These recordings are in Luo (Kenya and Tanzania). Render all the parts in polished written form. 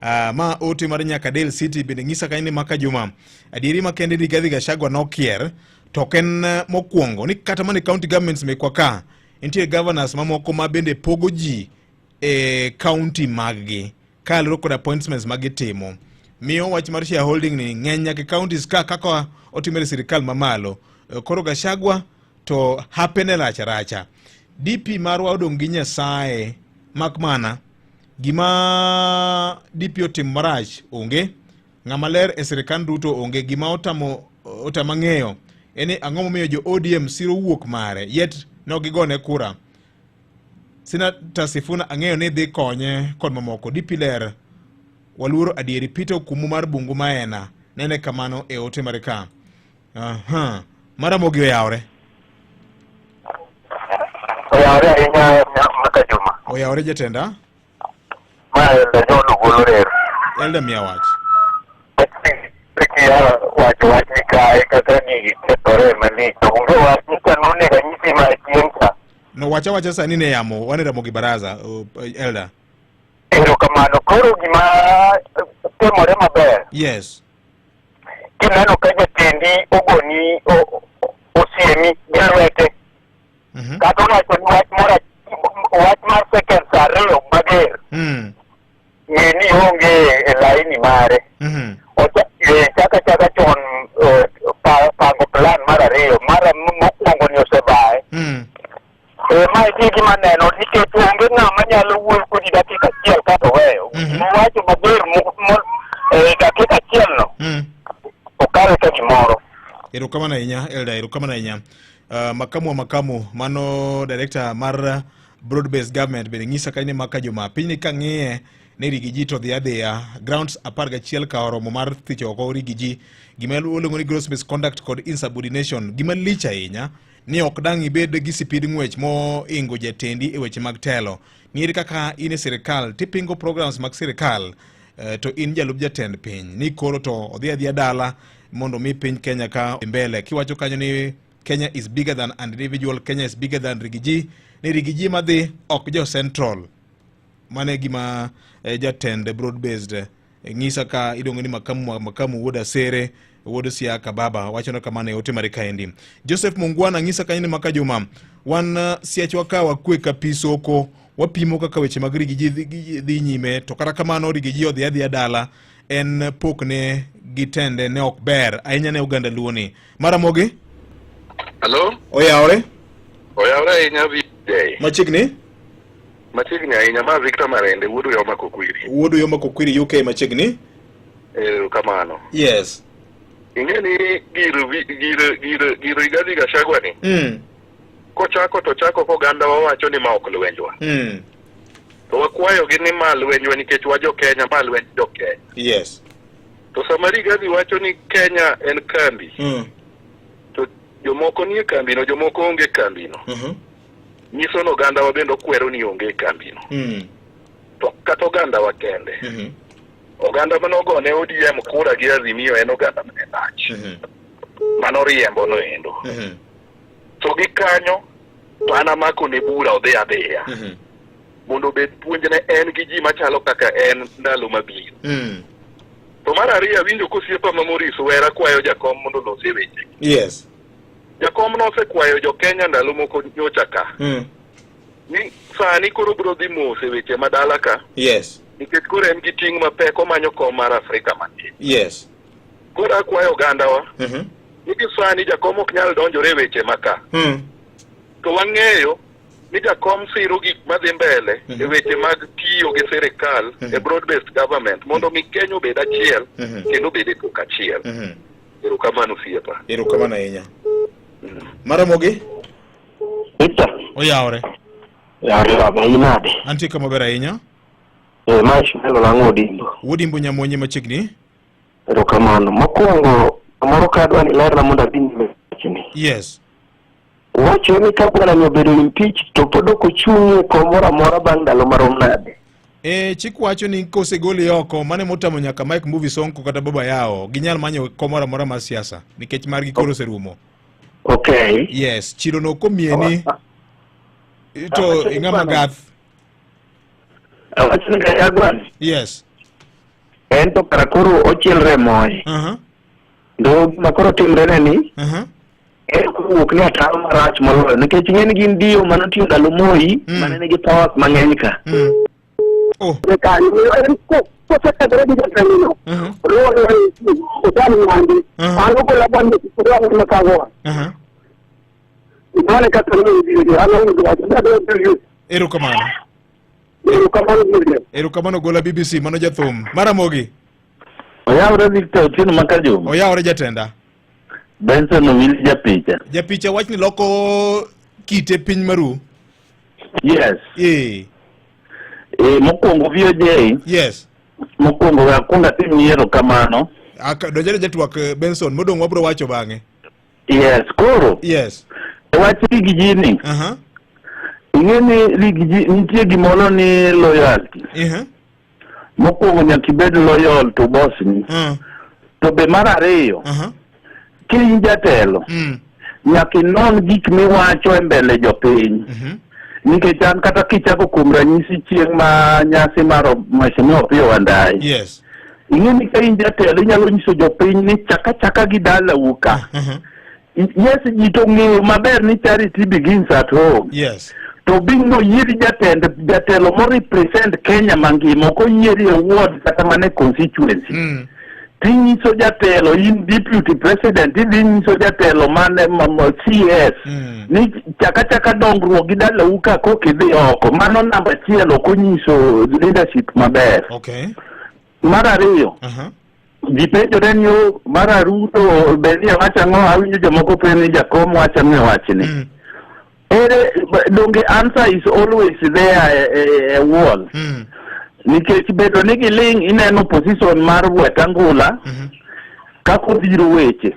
Ma ote mar nyaka Del City bende ng'isa kanyo ni maka juma adieri makende Rigathi Gachagua nokier to ok en mokwongo ni kata mana e county governments mekwa ka nitie governors mamoko ma bende pogo ji e county maggi kaluwore kod appointments ma gitimo. Miyo wach mar shareholding ni ng'eny nyaka e counties ka kaka otimore e sirikal mamalo. Koro Gachagua to hapene rach racha. DP marwa odong' gi Nyasaye mak mana gima DP otimo marach onge, ng'ama ler e sirikand Ruto onge. Gima otamo otama ng'eyo en ni ang'o momiyo jo ODM siro wuok mare yet ne gigone kura. Senator Sifuna ang'eyo ni dhi konye kod mamoko. DP ler waluoro adieri. Peter Okumu mar Bungu Maena nene kamano e ote mare ka. Aha. Maramogi oyawre. Oyawre ahinya Maka Juma. Oyawre jatenda. Ma Elda John Ogolo Reru. Elda miya wach. Kia wacho wach ni kae kaka gigi kethore malich. To onge wach ni ka nonego anyisi ma chieng' cha. No wacha wacha sani ne yamo wane Ramogi Baraza Elda. Erokamano. Koro gima timore maber. Yes. Kineno ka jatendi ogoni osiemi gi lwete. Kata owacho ni wach moro wach mar seconds ariyo mager. Ng'e ni onge e laini mare. Chaka chaka chon pango plan mar ariyo mar mokwongo ni osebaye. Ma e gima neno nikech onge ng'ama nyalo wuoyo kodi dakika achiel kato weyo. Mowacho maber dakika achiel no. Okawe ka gimoro. Erokamano ahinya Elda, erokamano ahinya. Makamu wa makamu mano director mar broad based government bende ng'isa ka ni maka juma piny ni kang'iye ni Rigiji to dhi adhiya grounds 11 ka oromo mar thicho oko Rigiji gima iluongo ni gross misconduct kod insubordination gima lich ahinya ni ok dang' ibed gi sipid ng'wech moingo jatendi e weche mag telo niere kaka in e sirikal tipingo programs mag sirikal to in jalup jatend piny ni koro to odhi adhiya dala mondo mi piny Kenya ka mbele kiwacho kanyo ni Kenya is bigger than an individual, Kenya is bigger than Rigiji ni Rigiji madhi ok jo central. Mane gima jatend broad based ng'isa ka iluongo ni makamu makamu wuod Asere wuod Siaka baba wacho kamano e ote mare kaendi. Joseph Mungwana ng'isa kanyo ni maka juma wan siachwa ka wakwe ka pi soko wapimo kaka weche mag Rigiji dhi nyime to kata kamano Rigiji odhi adhiya dala en pokne gi tende ne ok ber ahinya ne oganda Luo ni. Maramogi? Hello? Oyawre? Oyawre ahinya VJ. Machiegni? Machiegni ahinya ma Victor Marende wuod Uyoma Kokwiri. Wuod Uyoma Kokwiri UK machiegni? Kamano. Yes. Ing'e ni gir gir gir gir Rigathi Gachagua ni. Kochako to chako koganda wawacho ni ma ok lwenjwa. To wakwayo gi ni ma lwenjwa nikech wa jo Kenya, ma lwenj jo Kenya. Yes. To sama Rigathi wacho ni Kenya en kambi. To jomoko nie kambino, jomoko onge kambino. Nyiso ni oganda wa bende okwero ni onge kambino. To kata oganda wa kende. Oganda mane ogone ODM kura gi Azimio en oganda mane lach. Mano riembo no endo. To gi kanyo to an amako ne bura odhi adhiya. Mondo obed puonj ne en gi ji machalo kaka en ndalo mabiro. To mar ariyo awinjo kosiepa ma Maurice Wera kwayo jakom mondo olos e weche. Yes. Jakom nosekwayo jo Kenya ndalo moko nyocha ka. Ni sani koro biro dhi mos e weche ma dala ka. Yes. Nikech koro en gi ting' mapek omanyo kom mar Afrika matin. Yes. Koro akwayo ogandawa. Ni gi sani jakom ok nyal donjore e weche ma ka. To wang'eyo ni jakom siro gik madhi mbele e weche mag tiyo gi sirikal e broad based government mondo mi Kenya obed achiel kendo obed e pok achiel. Erokamano osiepa. Erokamano ahinya. Maramogi? Victor. Oyawre. Oyawre baba, in nade? Antie kama ber ahinya. Ma Ishmael Olang'o Odimbo. Wuodimbo Nyamonye machiegni. Erokamano. Mokwongo, kamoro ka adwa ni lerna mondo adhi nyime wachni. Yes. Wacho ni ka bwana ni obedo impeached to pod ok ochung' e kom moro amora bang' ndalo marom nade? Chik wacho ni kosegoli oko, mane motamo nyaka Mike Mbuvi Sonko kata Baba Yao, ginyal manyo kom moro amora mar siasa nikech margi koro oserumo. Okay. Yes, chiro no komieni to ing'ama gath. Awacho ni Gachagua. Yes. En to kara koro ochielre e moye. Ndo gima koro timre ne ni en kowuok ni ataro marach moloyo nikech ing'e ni gin dio manotiyo ndalo Moi mane nigi powers mang'eny ka. Oh. Kanyo en kosekethore gi jatendno luwore otam nyandi an ogola bwana odwaro makagoa mane kaka ne ibiro an onge wacho adwa interview. Erokamano. Erokamano Julius. Erokamano gola BBC mano jathum. Maramogi. Oyawre Victor Otieno Makajuma. Oyawre jatenda. Benson Owili japicha. Japicha wachni loko kite piny maru. Yes. Eh. Eh, mokwongo VOJ. Yes. Mokwongo we akwong atim yiero kamano. Aka donjere jatwak Benson modong' wabro wacho bang'e. Yes, koro. Yes. E wach ligi ji ni. Ing'e ni ligi ji nitie gimoro ni loyalty. Mokwongo nyaka ibed loyal to boss ni. To be mar ariyo, ka in jatelo, nyaka inon gik miwacho e mbele jopiny. Nikech an kata kichako kuom ranyisi chieng' ma nyasi mar Mheshimiwa Opiyo Wandayi. Yes. Ing'e ni ka in jatelo inyalo nyiso jopiny ni chaka chaka gi dalau ka. Yes, ji to ng'eyo maber ni charity begins at home. Yes. To being noyieri jatend jatelo mo represent Kenya mangima ok oyieri e ward kata mana e constituency. Tinyiso jatelo in deputy president idhi nyiso jatelo mane CS ni chaka chaka dongruok gi dalau ka koka idhi oko. Mano namba achiel ok onyiso leadership maber. Okay. Mar ariyo, ji penjore ni o mara Ruto be ni wacho ang'o awinjo jomoko penjo ni Jakom wacho ang'o e wachni. Ere donge answer is always there e wall. Nikech bedo ni giling' ineno position mar Wetangula kaka odhiro weche.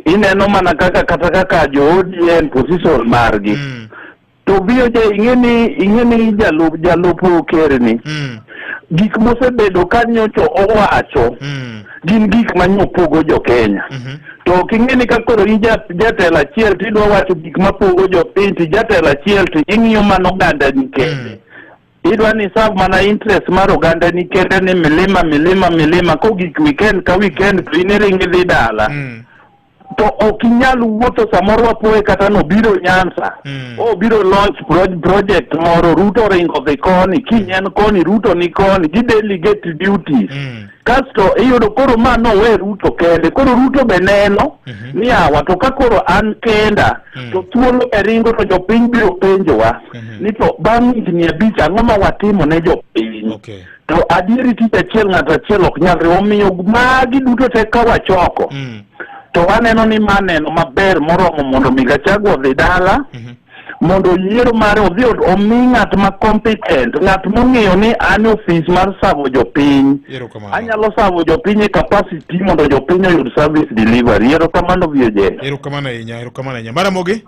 Ineno mana kaka kata kaka jo ODM position margi. To VOJ ing'e ni ing'e ni jalup jalup ker ni gik mosebedo ka nyocha owacho gin gik ma nyopogo jo Kenya. To ok ing'e ni ka koro in jatelo achiel to idwa wacho gik mapogo jopiny to jatelo achiel to ing'iyo mana ogandani kende. Idwa ni serve mana interest mar ogandani kende ni milima milima milima kogik weekend ka weekend to in iringo idhi dala. To ok inyal wuotho samoro wapoye kata nobiro Nyanza obiro launch project moro Ruto oringo dhi koni kiny en koni Ruto ni koni gi delegate duties kasto iyudo koro ma nowe Ruto kende koro Ruto be neno ni awa to ka koro an kenda to thuolo e ringo to jopiny biro penjowa ni to bang' higni 5 ang'o ma watimo ne jopiny. Okay. To adieri tich achiel ng'ato achiel ok nyal riwo omiyo magi duto te ka wachoko to waneno ni ma neno maber moromo mondo mi Gachagua odhi dala mondo yiero mare odhi omi ng'at ma competent ng'at mong'eyo ni an e ofis mar savo jopiny Erokamano. anyalo savo jopiny e capacity mondo jopiny oyud service delivery. Erokamano VOJ. Erokamano ahinya, erokamano ahinya. Maramogi?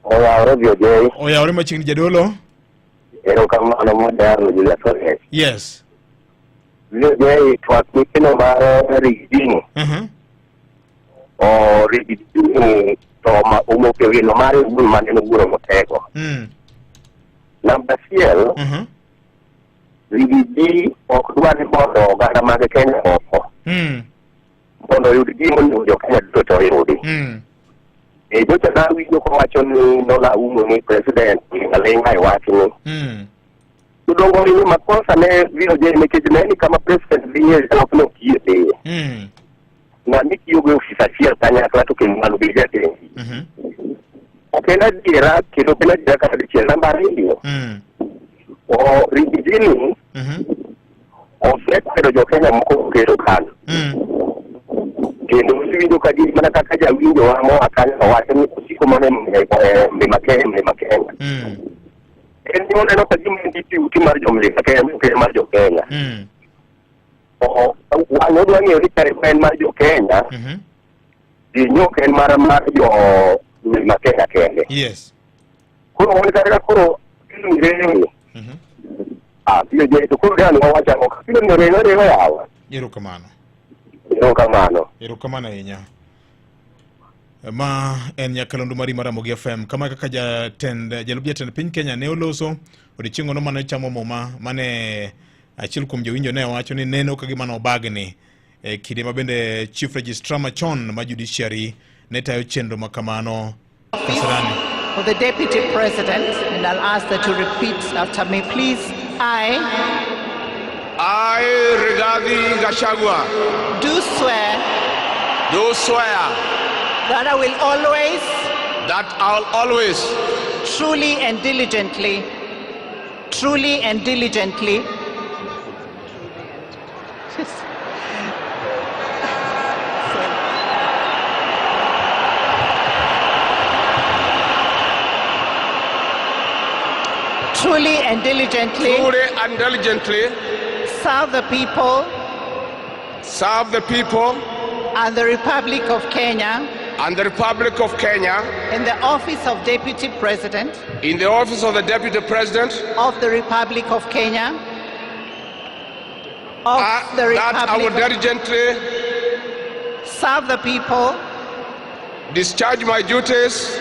Oyawore VOJ. Oyawore machiegni jadolo. Erokamano modaro Julius Oret. Yes. VOJ twak mikeno mar Rigijini. O Rigijini to ma omoko e wino mare owuon mane en owuoro motego. Namba achiel, Rigiji ok dwar ni mondo oganda mag Kenya oko mondo oyud gima onego jo Kenya duto to oyudi. E nyocha nawinjo kowacho ni nolaumo ni president ling' aling'a e wachni. Jodongo ni makosa ne VOJ nikech ne ni kama president dhiye jok ne ok yie dhiye. Ng'ama itiyogo e ofis achiel kanyakla to kendo ng'ano be jatendi. Ok en adiera kendo ok en adiera kata dichiel. Namba ariyo, o Rigiji osekwedo jo Kenya moko oketo kano. Kendo iwinjo ka ji mana kaka jawinjowa moa kanyo owacho ni osiko mana e Mlima Kenya, Mlima Kenya. En ni oneno ka gima en deputy mar jo Mlima Kenya, ok en mar jo Kenya. Wang' odwa ng'eyo ni kare en mar jo Kenya, dinyo ok en mar jo Mlima Kenya kende. Yes. Koro wan kata ka koro ng'eyo. Ah, biro je to koro dang' wawacho ang'o? Biro ni ringo ringo yawa. Erokamano. Erokamano. Erokamano ahinya. Ma en nyakalondo mari mar Ramogi FM. Kama kaka jatend jalup jatend piny Kenya ne oloso odiochieng'ono mane chamo muma mane Achiel kuom jowinjo ne wacho ni neno ka gima nobagni e kinde ma bende Chief Registrar machon ma Judiciary ne tayo chenro ma kamano Kasarani. For the Deputy President, and I'll ask that you repeat after me, please. I, Rigathi Gachagua, do swear do swear that I will always, that I'll always, truly and diligently, truly and diligently, truly and diligently, truly and diligently serve the people, serve the people and the Republic of Kenya and the Republic of Kenya in the office of Deputy President in the office of the Deputy President of the Republic of Kenya, of the that I will Republic of, diligently serve the people, discharge my duties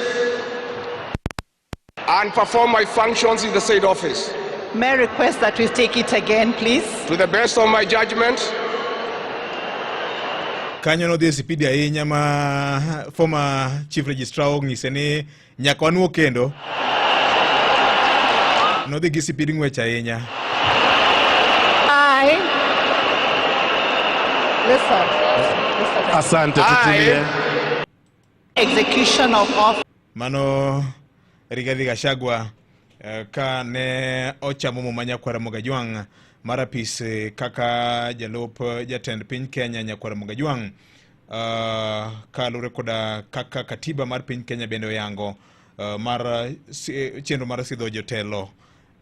and perform my functions in the said office May I request that we take it again, please? to the best of my judgment. Kanyo nodhi e sipidi ahinya ma former Chief Registrar ong'ise ni nyaka wanuo kendo. Nodhi gi sipid ng'wech ahinya. I, listen, listen. Asante, tutulie. Execution of office. Mano Rigathi Gachagua ka ne ochamo muma nyakwar Ramogi Ajwang' mar apis kaka jalup jatend piny Kenya nyakwar Ramogi Ajwang' kaluwore koda kaka katiba mar piny Kenya bende oyango mar chenro mar sidho jotelo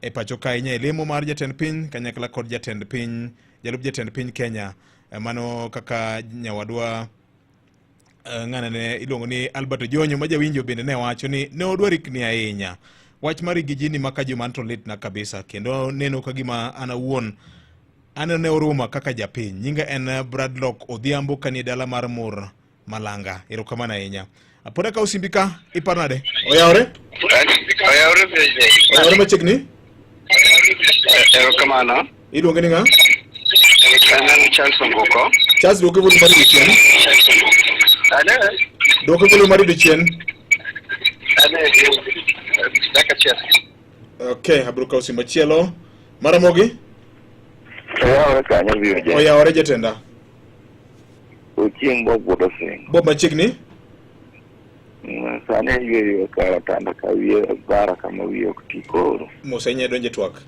e pacho ka ahinya e lemo mar jatend piny kanyakla kod jatend piny jalup jatend piny Kenya mano kaka nyawadwa ng'ane ne iluongo ni Albert Ojonyo ma jawinjo bende ne wacho ni ne odwa rikni ahinya wach mar Rigiji ma ka juma to litna kabisa kendo neno ka gima an awuon aneno ne oruma kaka japiny. Nyinga en Bradlock Odhiambo kanie dala mar Mur Malanga. Erokamano ahinya. Pod akawo simbi ka iparo nade? Oyawore? Oyawore. Oyawore machiegni? Erokamano. Iluonge ni ng'a? An Charles Onguko. Charles, duoke volume mar chien. Ane? Duoke volume mar chien. Ane, dakika achiel. Okay, abiro kawo simu machielo. Maramogi? Oyawore kanyo VOJ. Oyawore jatenda. Ochieng' Bob Wuod Osingo. Bob machiegni? Sani ayweyo kar otanda ka wiye bara kama wiye ok ti koro. Mos ahinya donjo e twak.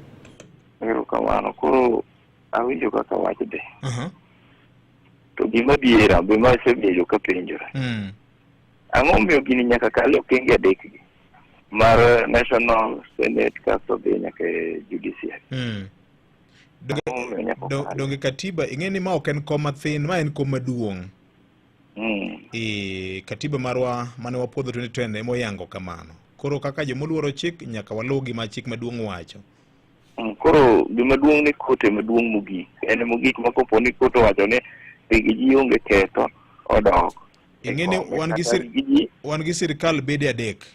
Erokamano. Koro awinjo kaka wach dhi. To gima diera be ma asebedo kapenjora. Ang'o momiyo gini nyaka kal e okenge adek gi? Mar National Senate kasto dhi nyaka e Judiciary. Donge katiba ing'e ni ma ok en kom mathin, ma en kom maduong'. Katiba marwa mane wapuodho 2010 ema oyango kamano. Koro kaka jomoluoro chik nyaka waluw gima chik maduong' wacho. Koro gima duong' ni kote maduong' mogik. En mogik ma kopo ni kot owacho ni Rigiji onge ketho odok. Ing'e ni wan gi sirikal bede adek.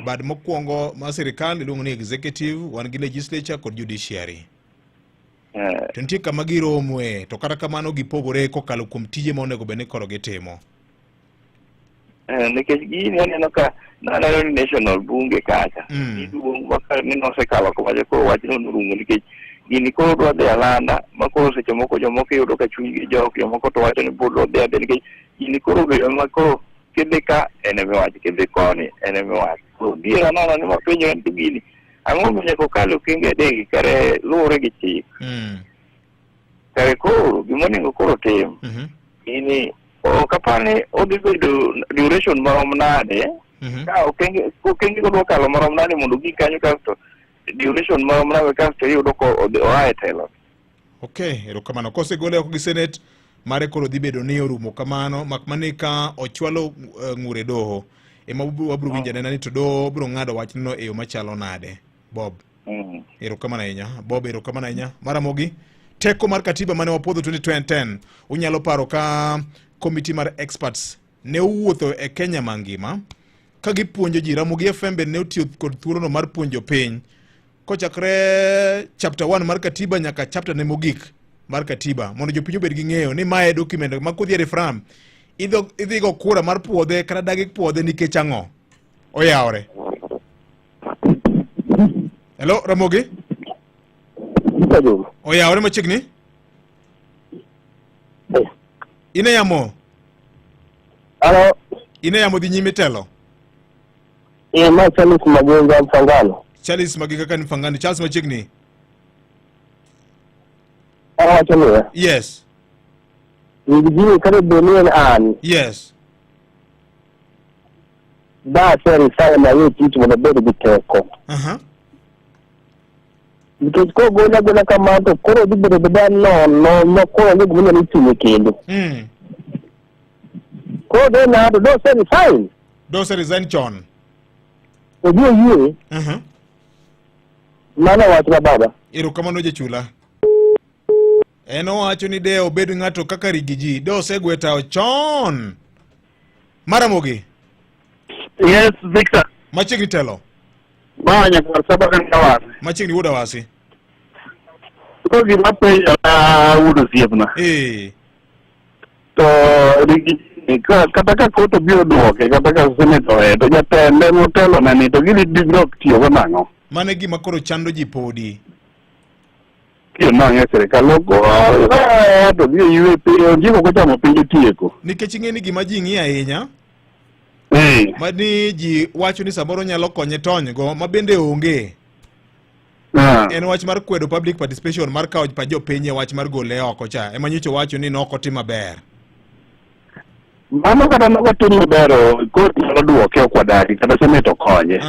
Bad mokwongo mar sirikal iluongo ni executive, wan gi legislature kod judiciary. To nitie kama giromoe, to kata kamano gipogore kokalo kuom tije ma onego bed ni koro gitimo. Nikech gini aneno ka naneno ni national bunge kacha. Giduong' ma ni nosekalo kowacho koro wachno norumo nikech gini koro dwa dhi alanda ma koro seche moko jomoko iyudo ka chunygi jok, jomoko to wacho ni pod dwa dhi adhi nikech gini koro obedo ma koro kidhi ka en emiwacho, kidhi koni en emiwacho. Koro diera nono ni mapenjo en to gini ang'o momiyo nyaka okal okenge adek kare luwore gi chik. Kare koro gimonego koro tim gini ok apar ni odhi bedo duration marom nade ka okenge go dwa kalo marom nade mondo gik kanyo kasto duration marom nade kasto iyudo ko oa e telo. Okay, erokamano. Kosegole oko gi Senate mare koro dhi bedo ni orumo kamano, mak mana ka ochwalo ng'ure doho ema wabiro winjo anena ni to doho biro ng'ado wachno e yo machalo nade. Bob. Erokamano ahinya. Bob, erokamano ahinya. Maramogi, teko mar katiba mane wapuodho 2010, unyalo paro ka committee mar experts ne owuotho e Kenya mangima ka gipuonjo ji. Ramogi FM bende ne otiyo kod thuolono mar puonjo piny. Kochakre chapter 1 mar katiba nyaka chapter ne mogik mar katiba mondo jopiny obed gi ng'eyo ni mae document ma kodhi e referendum idhi go kura mar puodhe kata dagi puodhe nikech ang'o. Oyawore. Hello, Ramogi? Oyawore machiegni? Ine yamo? Halo. Ine yamo dhi nyime telo? Eh, ma Charles Magenga Mfangano. Charles Magenga kan Mfangano. Charles machiegni? Awacho niya. Yes. Winj kata bed ni en an. Yes. Da ase resign awe tich mondo abed gi teko. Nikech kogole agola kamano to koro dhi bedo abeda nono ma koro onge gima onyalo timo kendo. Koro do nado do ose resign. Do ose resign chon. Odhi oyie. Mano wach ma baba. Erokamano jachula. En owacho ni de obed ng'ato kaka Rigiji, de osegwe tawo chon. Maramogi. Yes, Victor. Machiegni telo. Ma nyakwar saba kan kawasi. Machiegni wuod Awasi. Koro gima penjo na wuod osiepna. Eh. To Rigiji kata ka kot obiro duoke kata ka senate owe to jatende motelo ne ni to gidhi dok tiyo go nang'o? Mano e gima koro chando ji podi. Tiyo nang'o e sirikal ok to dhi oywe piny ondiek ok ochamo piny otieko. Nikech ing'e ni gima ji ng'iyo ahinya Eh. ma ni ji wacho ni samoro nyalo konye tony go ma bende onge. En wach mar kwedo public participation mar kawo pa jopiny e wach mar gole oko cha ema nyocha wacho ni nok otim maber. Mano kata nok otim maber kot nyalo duoke ok wadagi kata senate okonye.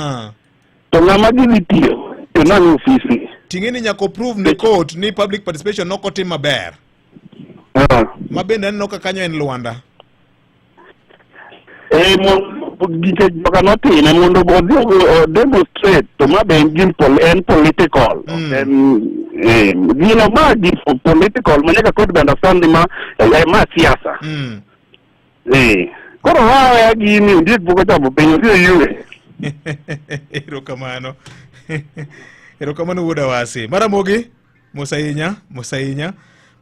To ng'ama gidhi tiyo to nang'o ofisi. Ting'e ni nyaka prove ne court ni public participation nok otim maber. Ma bende aneno ka kanyo en Lwanda. Eh, nikech joka notime mondo odhi o demonstrate to ma be en gin en political. En gino ma gi political ma nyaka court be understand ni ma ma siasa. Koro waweya gini ondiek pok ochamo piny odhi oywe. Erokamano. Erokamano wuod Awasi. Maramogi, mos ahinya, mos ahinya.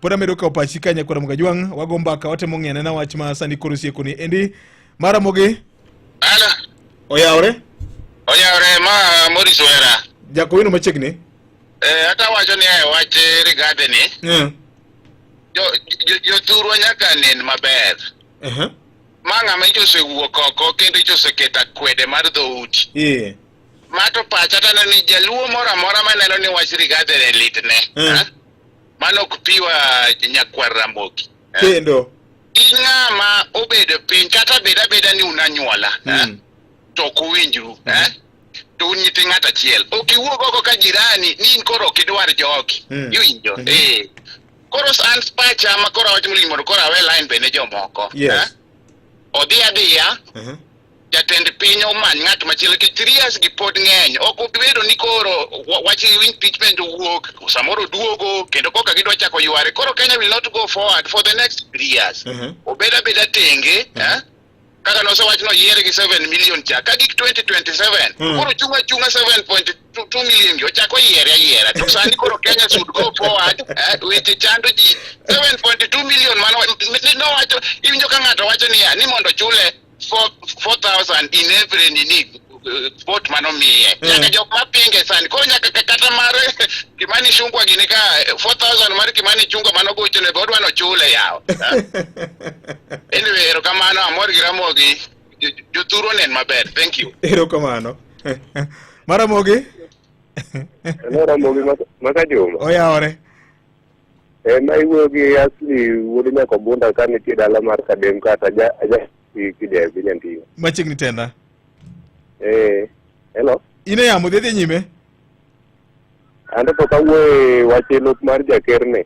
Pod amedo kawo pachi ka nyakwar Ramogi Ajwang', wago mbaka watemo ng'iyo anena wach ma sani koro sieko ni endi. Maramogi. Halo. Oyawre? Oyawre ma Maurice Wera. Jakowino machiegni. Ata wacho ni e wach Rigathi ni. Jothurwa nyaka nen maber. Ma ng'ama icho osewuok oko kendo icho oseketo akwede mar dhoudi. Ma to pacha to aneno ni jaluo moro amora maneno ni wach Rigathi ne litne. Mano ok piwa nyakwar Ramogi. Kendo. In ng'ama obedo piny kata bed abeda ni un anyuola. To ok uwinjru. To un nyithi ng'at achiel. Ok iwuog oko ka jirani ni in koro ok idwar jogi. Iwinjo? Koro an pacha ma koro awacho mondo koro awe line be ne jomoko. Odhi adhiya. Jatend piny omany ng'at machielo nikech 3 years gi pod ng'eny. Ok obedo ni koro wach impeachment owuok, samoro duogo kendo koka gidwa chako yware. Koro Kenya will not go forward for the next 3 years. Obed abeda tenge, Kaka nosewach no yiere gi 7 million cha. Ka gik 2027, koro chunga chunga 7.2 million gi ochako yiere ayiera. To sani koro Kenya should go forward, weche chando ji. 7.2 million mano nowacho, iwinjo ka ng'ato wacho niya, ni mondo chule 4,000 in every nini vote manomiye. Nyaka jok mapinge sani. Koro nyaka kata mar Kimani Ichung'wa gini ka 4,000 mar Kimani Ichung'wa manogochone be odwa nochule yawa. Anyway, erokamano, amor gi Ramogi. Jothuru onen maber. Thank you. Erokamano. Maramogi? Hello, Ramogi maka Juma. Oyawore. Ma iwuoyo gi Asli wuod Nyakobunda ka nitie dala mar Kadem kata aja Kidebi Nyandiwa. Machiegni tenda. Hello. In e yamo, dhi adhi nyime. An to pok awuoyo e wach lup mar jakerne.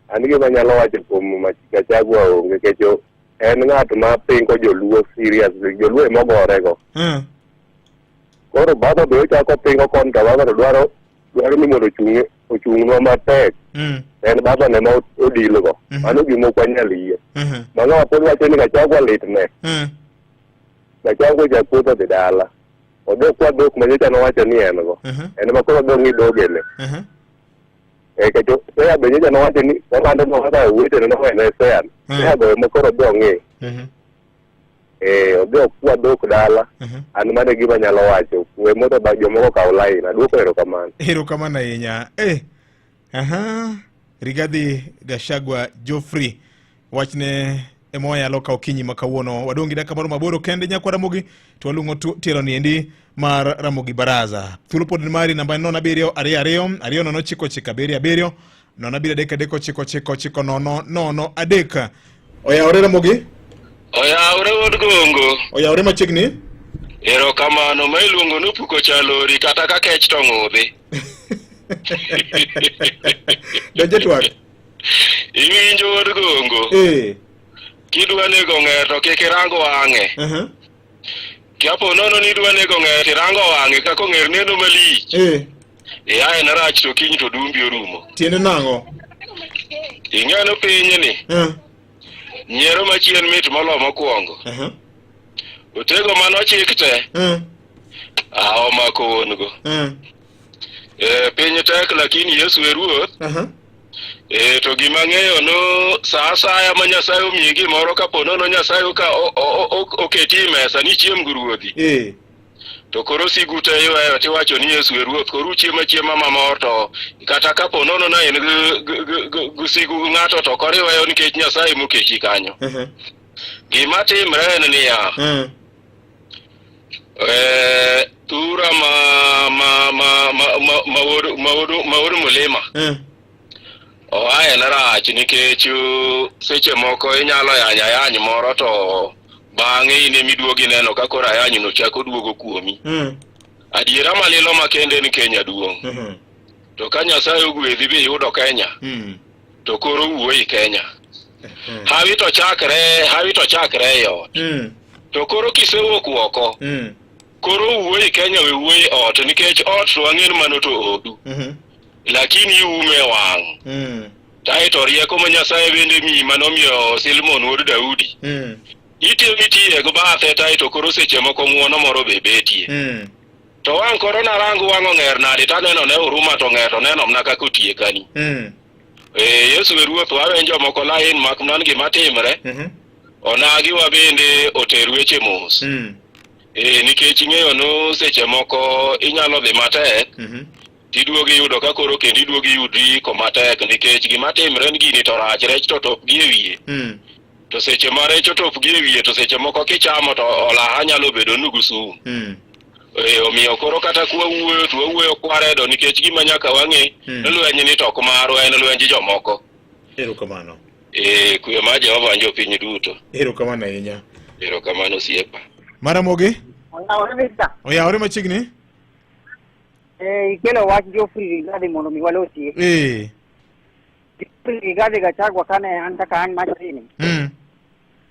An gima nyalo wacho kuom Gachagua onge nikech en ng'at ma pingo joluo serious, joluo ema ogorego. Koro baba be ochako pingo koni to baba to dwaro ni mondo ochung'nwa matek. En baba ne ma odilgo. Mano gima ok wanyal yie. Mano pod wacho ni Gachagua litne. Gachagua jakuotho dhi dala. Odhi okwa dhok ma nyocha nowacho ni en go. En ema koro odhi ong'i dhogene. Eh, kecho Seya be nyocha nowacho ni olando no kaka owetene nowene Seya. Seya go ema koro odhi ong'i. Eh, odhi okwa dhok dala. An mano e gima anyalo wacho. We mondo ba jomoko okaw lain. Aduoko erokamano. Erokamano ahinya. Eh. Aha. Rigathi Gachagua Geoffrey wachne ema wayalo ka okinyi ma kawuono. Wadong' gi dakika moro maboro kende nyakwa Ramogi to walung'o tielo ni endi mar Ramogi Baraza. Thuolo pod ni mari namba en 07 22 20 9 9 7 7 0 3 3 9 9 9 0 0 3. Oyawore Ramogi? Oyawore wuod Gongo. Oyawore machiegni? Erokamano ma iluongo ni opuko chalori kata ka kech to ng'udhi. Donje twak. Iwinjo wuod Gongo. Eh. Kidwa nego ng'er to kik irang wang'e. Uh-huh. Kapo nono ni idwa nego ng'er to irango wang'e kaka ong'er neno malich. Eh. Iya en rach to kiny to dumbi orumo. Tiende nang'o? Ing'eno pinyni. Eh. Nyiero machien mit molo mokwongo. Uh-huh. Otego manochik te. Eh. Ah, omako wuon-go. Eh. Eh, piny tek lakini Yesu e ruoth. Uh-huh. Eh, to gima ang'eyo no sa asaya ma Nyasaye omiyi gimoro kapo nono Nyasaye ka oketi e mesa ni chiem gi ruodhi. Eh. To koro sigu te iweyo tiwacho ni Yesu e ruoth koro uchiemo achiema mamor to kata kapo nono na in gi sigu gi ng'ato to koro iweyo nikech Nyasaye moketi kanyo. Uh-huh. Gima timre en niya, Eh, tura ma ma ma ma ma ma wuod ma wuod ma wuod mulima. Oa en rach nikech seche moko inyalo yanyo ayany moro to bang'e in ema iduogo ineno ka koro ayanyno chako duogo kuomi. Adiera malilo makende en Kenya duong'. To ka Nyasaye ogwedhi biyudo Kenya, to koro wuoyi Kenya. Hawi to chakre, hawi to chakre e ot. To koro kisewuok oko, koro wuoyi Kenya we wuoyi ot nikech ot to wang'e ni mano to odu. Lakini iume wang'. Kaeto rieko ma Nyasaye bende miyi manomiyo Silmon wuod Daudi. Itiyo mitiye gi bathe kaeto koro seche moko ng'uono moro be betie. To wang' koro narang wang' ong'er nade taneno ne Huruma to ong'er to neno mna kaka otiekani. Eh, Yesu e Ruoth wawen jomoko lain mak mana gima timre. Onagi wa bende oter weche mos. Eh, nikech ing'eyo no seche moko inyalo dhi matek tiduogo iyudo ka koro kendo iduogo iyudri koma tek nikech gima timre ni gini to rach rech to top gi e wiye. To seche ma rech otop gi e wiye to seche moko kichamo to olaha nyalo bedo nugu sum. Eh, omiyo koro kata kwa wuoyo to wawuoyo kwaredo nikech gima nyaka wang'e ni lweny ni to ok marwa en lwenj jomoko. Erokamano. Eh, kwe mar Jehova en jopiny duto. Erokamano ahinya. Erokamano osiepa. Maramogi? Oyawore Victor. Oyawore machiegni? Eh, ikelo wach Geoffrey Rigathi mondo mi walosie. Eh. Geoffrey Rigathi Gachagua kane an kaka an machini.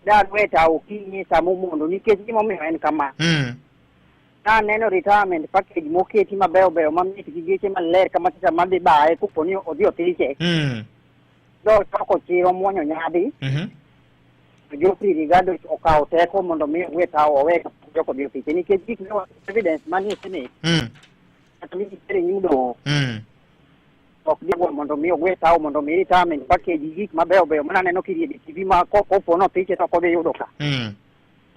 Da lweta okinyi sama omondo nikech gimomiyo en kama. Naneno retirement package moketi mabeyo beyo mamit gi geche maler kama tisa madhi baye kopo ni odhi othiche. Dochoko chiro muonyo nyadhi. To Geoffrey Rigathi okawo teko mondo mi ogwe tawo owe kapok jok odhi othiche nikech gik miwa evidence manie Senate kata mitere nyim doho ok dhi mondo mi ogwe tawo mondo mi retirement package gi gik mabeyo beyo mana neno kiriedo e TV ma kopo nothiche to ok odhi yudo ka.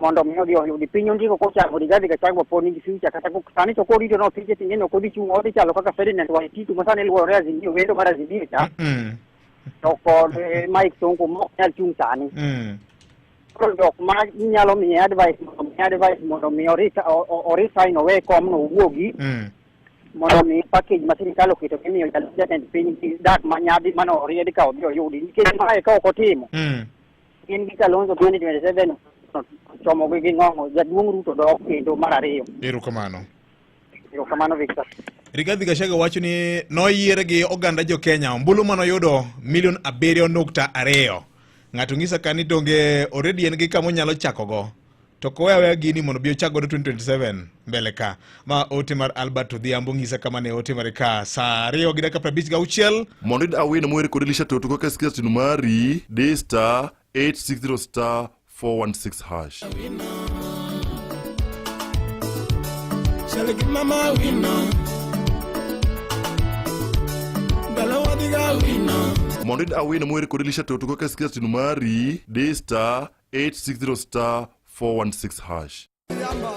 Mondo mi odhi oyudi piny ondiko kochako Rigathi Gachagua pod nigi future kata sani to korito nothiche to ing'e ni ok odhi chung' odhi chalo kaka Ferdinand Waititu ma sani luorore Azimio wendo mar Azimio cha to kod Mike Sonko ma ok nyal chung' sani. Koro jok ma nyalo miye advice mondo miye advice mondo mi o resign owe komno owuogi mondo mi package ma sirikal oketo mimiyo jalup jatend piny gi dak ma nyadhi mane oried ka odhi oyudi nikech mae ka ok otimo gin gi Kalonzo 2027 chomogi gi ng'ong'o jaduong' Ruto dok kendo mar ariyo. Erokamano. Erokamano Victor. Rigathi Gachagua wacho ni noyier gi oganda jo Kenya ombulu manoyudo milion 7.2. Ng'ato ng'isa ka ni donge already en gi kama onyalo chakogo. To kowe aweya gini mondo bi ochak godo 2027 mbele ka. Ma ote mar Albert Odhiambo ng'isa kama ne ote mare ka saa 2 gi dakika 56. Mondo iyud awino mower kod Elisha Toto kaka sikiza tune mari, di star 860 star 416 hash. Chal gi mama wino. Ndalo wadhi ga wino. Mondo iyud Awino mower kod Elisha Toto kaka sikiza tino mari, di star 860 star 416 hash.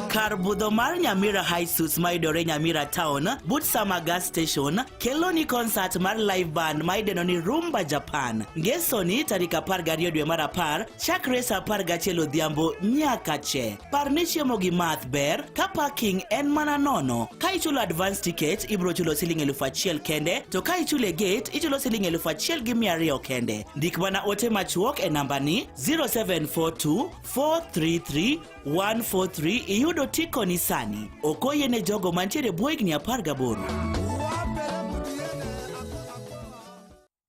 Kar budho mar Nyamira High Suits mayudore Nyamira Town but Sama Gas Station keloni konsat mar live band ma idendo ni Rumba Japan. Ngesoni tarik 12 dwe mar 10 chakre saa 11 odhiambo nyaka che. Par ni chiemo gi math ber ka parking en mana nono. Ka ichulo advance ticket ibiro chulo siling 1000 kende to ka ichulo e gate ichulo siling 1200 kende. Ndik mana ote machuok e namba ni 0742 433 143 iyud otiko ni sani. Ok oyiene jogo mantiere e bwo higni 18.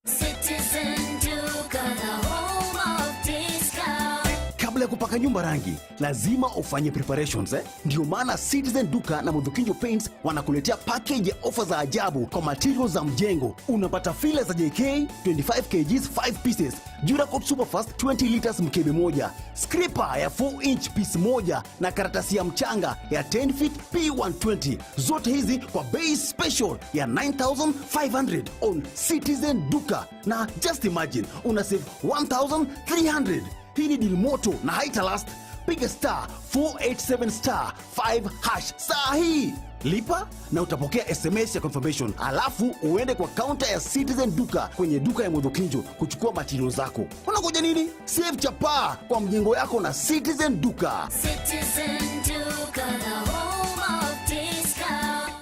Citizen Duka, the home of discount. Kabla ya kupaka nyumba rangi, lazima ufanye preparations eh? Ndio maana Citizen Duka na Mudhukinjo Paints wanakuletea package ya ofa za ajabu kwa materials za mjengo. Unapata fila za JK 25 kgs 5 pieces, Duracoat Superfast 20 liters mkebe moja, scraper ya 4 inch piece moja na karatasi ya mchanga ya 10 feet P120. Zote hizi kwa bei special ya 9500 on Citizen Duka, na just imagine una save 1300. Hii ni deal moto na haita last. Piga star 487 star 5 hash saa hii, lipa na utapokea SMS ya confirmation, alafu uende kwa kaunta ya Citizen Duka kwenye duka ya Mudhukinjo kuchukua material zako. Unangoja nini? Save chapaa kwa mjengo yako na Citizen Duka. Citizen Duka, the home of discount.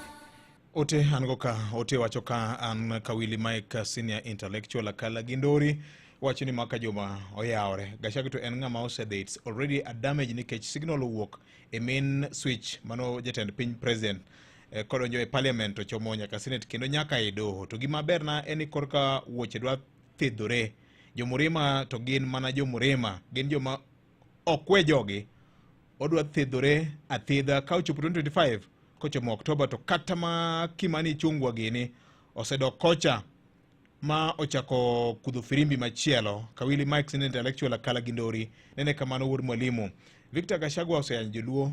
Ote an go ka ote wacho ka an Kawili Mike senior intellectual Akala Gindori wacho ni maka juma oyawre Gachagua to en ng'ama osedhi it's already a damage nikech signal owuok e main switch mano jatend piny president kodonjo e parliament to chomo nyaka senate kendo nyaka e doho to gima berna en ni korka wuoche dwa thidhore jomurima to gin mana jomurima gin joma ok we jogi odwa thidhore athidha ka ochopo 2025 kochomo Oktoba to kata ma Kimani Ichung'wa gini osedok kocha ma ochako kudho firimbi machielo. Kawili Mike Senior Intellectual Akala Gindori nene kamano wuod mwalimu. Victor Gachagua oseyanyo joluo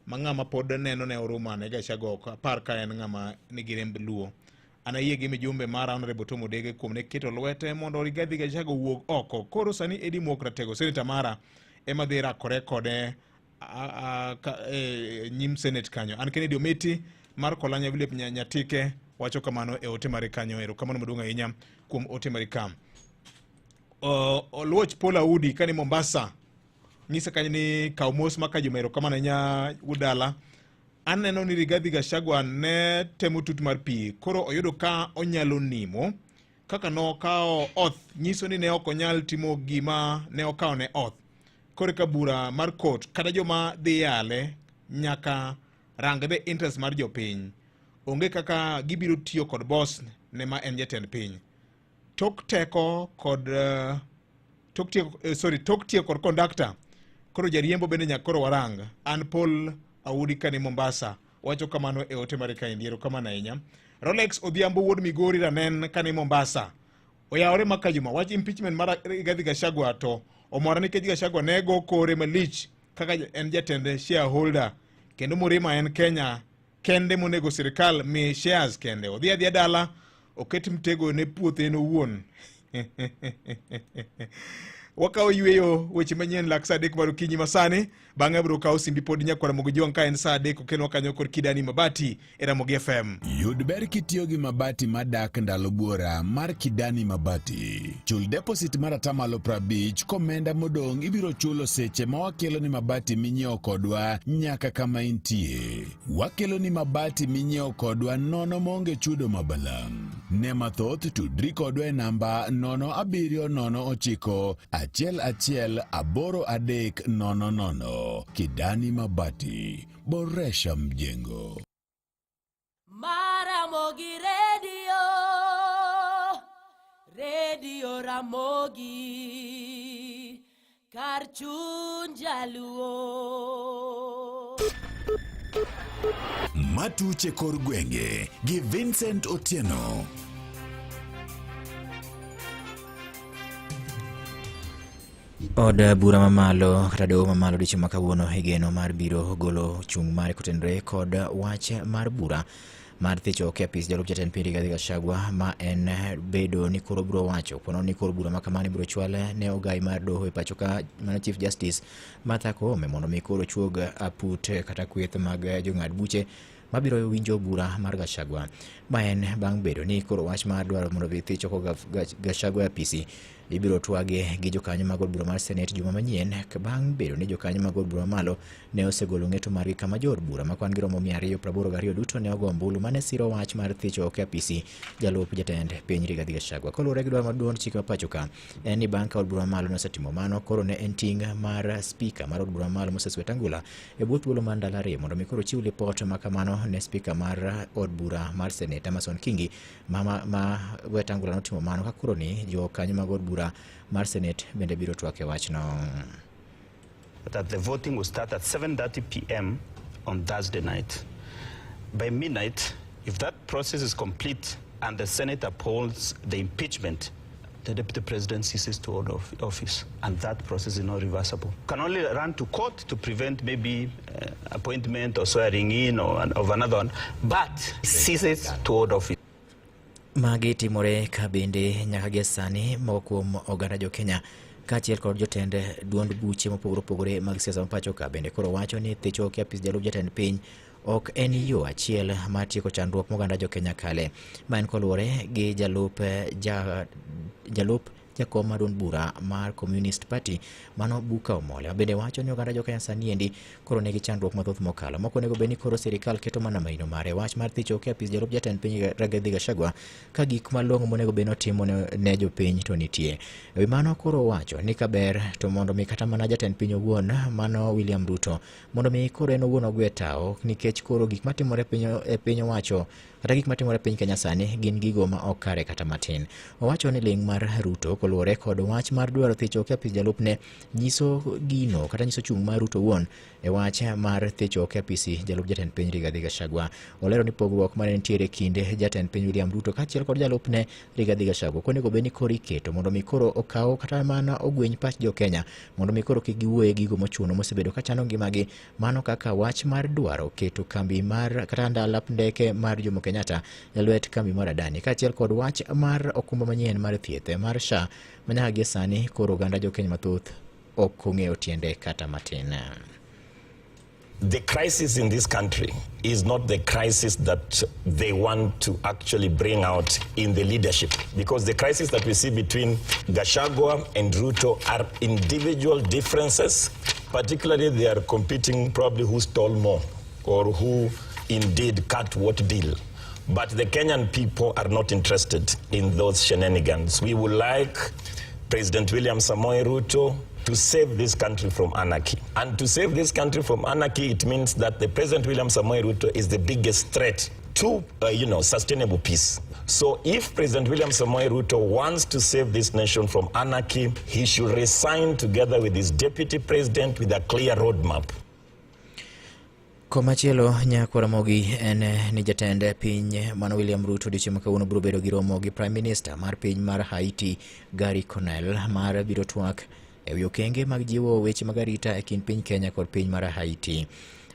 ma ng'ama pod neno ne oruma ne Gachagua ok apar ka en ng'ama nigi remb luo. An ayie gi mijumbe mara Honorable Tom Odege kuom ne keto lwete mondo Rigathi Gachagua owuog oko. Koro sani Eddie Muok Ratego seneta mara ema dhi rakore kode nyim senate kanyo. An Kennedy Omiti mar Kolanya Philip Nyatike wacho kamano e ote mare kanyo. Erokamano maduong' ahinya kuom ote mare ka. Oluoch Paul Audi kani Mombasa nyisa kanyo ni kaw mos ma Kajuma erokamano ahinya udala. Aneno ni Rigathi Gachagua ne temo tut mar pi koro oyudo ka onyalo nimo kaka nokawo oath nyiso ni ne ok onyal timo gima ne okawo ne oath. Koro ka bura mar court kata joma dhi yale nyaka rang the interest mar jopiny. Onge kaka gibiro tiyo kod boss ne ma en jatend piny. Tok teko kod tok tiyo sorry, tok tiyo kod conductor. Koro jariembo bende nyaka koro warang. An Paul Audi kani Mombasa wacho kamano e ote mare kaendi. Erokamano ahinya. Rolex Odhiambo wuod Migori Ranen kani Mombasa oyawore ma Kajuma wach impeachment mar Rigathi Gachagua to omora nikech Gachagua ne go kore malich kaka en jatend shareholder kendo Murima en Kenya kende monego sirikal mi shares kende odhi adhiya dala oket mtego ne puothe en owuon. Wakawo yweyo weche manyien lak saa 3 mar okinyi masani bang'e abiro kawo simbi pod nyakwara Ramogi Jwang' ka en saa 3 okelwa kanyo kod Kidani Mabati e Ramogi FM. Yud ber kitiyo gi mabati madak ndalo buora mar Kidani Mabati. Chul deposit mar atamalo 50 komenda modong' ibiro chulo seche ma wakelo ni mabati minyiewo kodwa nyaka kama intie. Wakelo ni mabati minyiewo kodwa nono maonge chudo mabalang'. Ne mathoth tudri kodwa e namba 0709 11 83 00. Kidani Mabati, boresha mjengo. Maramogi Radio, Radio Ramogi, kar chuny jaluo. Matuche kor gwenge gi Vincent Otieno. Od bura mamalo kata doho mamalo odiochieng' ma kawuono igeno mar biro golo chung' mare kotenore kod wach mar bura mar thicho oko e apis jalup jatend piny Rigathi Gachagua ma en bedo ni koro biro wacho pono ni koro bura ma kamano ibiro chwal ne ogai mar doho e pacho ka mano Chief Justice Martha Koome mondo mi koro chuog aput kata kweth mag jong'ad buche mabiro winjo bura mar Gachagua. Ma en bang' bedo ni koro wach mar dwaro mondo mi thich oko Gachagua e apisi ibiro twage gi jokanyo mag od bura mar Senate juma manyien bang' bedo ni jokanyo mag od bura mamalo ne osegolo ng'eto margi kama jood bura ma kwan gi romo 282 duto ne ogo ombulu mane siro wach mar thicho oko e apisi jalup jatend piny Rigathi Gachagua. Koluwore gi dwaro mar duond chike ma pacho ka en ni bang' ka od bura mamalo ne osetimo mano koro ne en ting' mar spika mar od bura mamalo Moses Wetangula e bwo thuolo mar ndalo ariyo mondo mi koro ochiw lipot ma kamano ne spika mar od bura mar Senate Amason Kingi ma, ma, ma Wetangula notimo mano ka koro ni jokanyo mag od bura mar Senate bende biro twak e wachno. That the voting will start at 7:30 p.m. on Thursday night. By midnight, if that process is complete and the Senate upholds the impeachment, the deputy president ceases to hold office, and that process is not reversible. Can only run to court to prevent maybe appointment or swearing in or of another one, but ceases to hold office. Magi timore ka bende nyaka gie sani moko kuom oganda jo Kenya kaachiel kod jotend duond buche mopogore opogore mag siasa ma pacho ka bende koro wacho ni thicho oko e apis jalup jatend piny ok en yo achiel mar tieko chandruok moganda jo Kenya kale. Ma en koluwore gi jalup ja, jalup jakom mar duond bura mar Communist Party mano Buka Omole ma bende wacho ni oganda jo Kenya sani endi koro nigi chandruok mathoth mokalo. Moko onego bed ni koro sirikal keto mana maino mare wach mar thicho oko e apis jalup jatend piny Rigathi Gachagua ka gik malong'o monego bed ni otimo ne, ne jopiny to nitie. E wi mano koro owacho ni kaber to mondo mi kata mana jatend piny owuon mano William Ruto mondo mi koro en owuon ogwe tawo nikech koro gik matimore piny, e piny owacho kata gik matimore e piny Kenya sani gin gigo ma ok kare kata matin. Owacho ni ling' mar Ruto koluwore kod wach mar dwaro thicho oko e apis jalupne nyiso gino kata nyiso chung' mar Ruto owuon e wach mar thicho oko e apisi jalup jatend piny Rigathi Gachagua. Olero ni pogruok mane nitiere e kind jatend piny William Ruto kaachiel kod jalupne Rigathi Gachagua ok onego bed ni koro iketo mondo mi koro okaw kata mana ogweny pach jo Kenya mondo mi koro kik giwuoye gigo mochuno mosebedo ka chando ngimagi mano kaka wach mar dwaro keto kambi mar kata ndalap ndeke mar Jomo Kenyatta e lwet kambi mar Adani kaachiel kod wach mar okumba manyien mar thieth mar SHA ma nyaka gie sani koro oganda jo Kenya mathoth ok ong'eyo tiende kata matin. The crisis in this country is not the crisis that they want to actually bring out in the leadership. Because the crisis that we see between Gachagua and Ruto are individual differences. Particularly, they are competing probably who stole more or who indeed cut what deal. But the Kenyan people are not interested in those shenanigans. We would like President William Samoei Ruto to save this country from anarchy. And to save this country from anarchy, it means that the President William Samoei Ruto is the biggest threat to, sustainable peace. So if President William Samoei Ruto wants to save this nation from anarchy, he should resign together with his deputy president with a clear roadmap. Komachielo Nyako Ramogi en ni jatend piny mano William Ruto odiochieng' ma kawuono biro bedo gi romo gi Prime Minister mar piny mar Haiti Gary Conel mar biro twak e wi okenge mag jiwo weche mag arita e kind piny Kenya kod piny mar Haiti.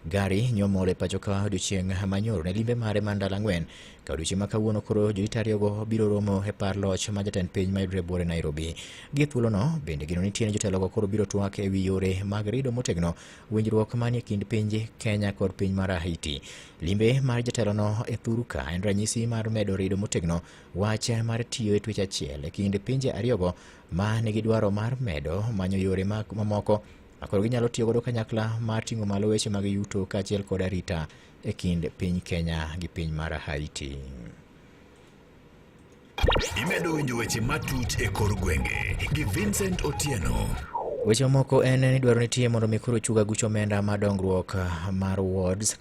Gary nyomol e pacho ka odiochieng' manyoro ne limbe mare mar ndalo ang'wen ka odiochieng' ma kawuono koro jorit ariyogo biro romo e par loch ma jatend piny mayudore buore Nairobi. Gi thuolono bende geno nitie ni jotelogo koro biro twak e wi yore mag rido motegno winjruok manie kind piny Kenya kod piny mar Haiti. Limbe mar jatelono e thuru ka en ranyisi mar medo rido motegno wach mar tiyo e twech achiel e kind pinje ariyogo ma nigi dwaro mar medo manyo yore mamoko ma koro ginyalo tiyo godo kanyakla mar ting'o malo weche mag yuto kaachiel kod arita e kind piny Kenya gi piny mar Haiti. Imedo winjo weche matuch e kor gwenge gi Vincent Otieno. Weche mamoko en ni dwaro nitie mondo mi koro ochug aguch omenda mar dongruok mar wards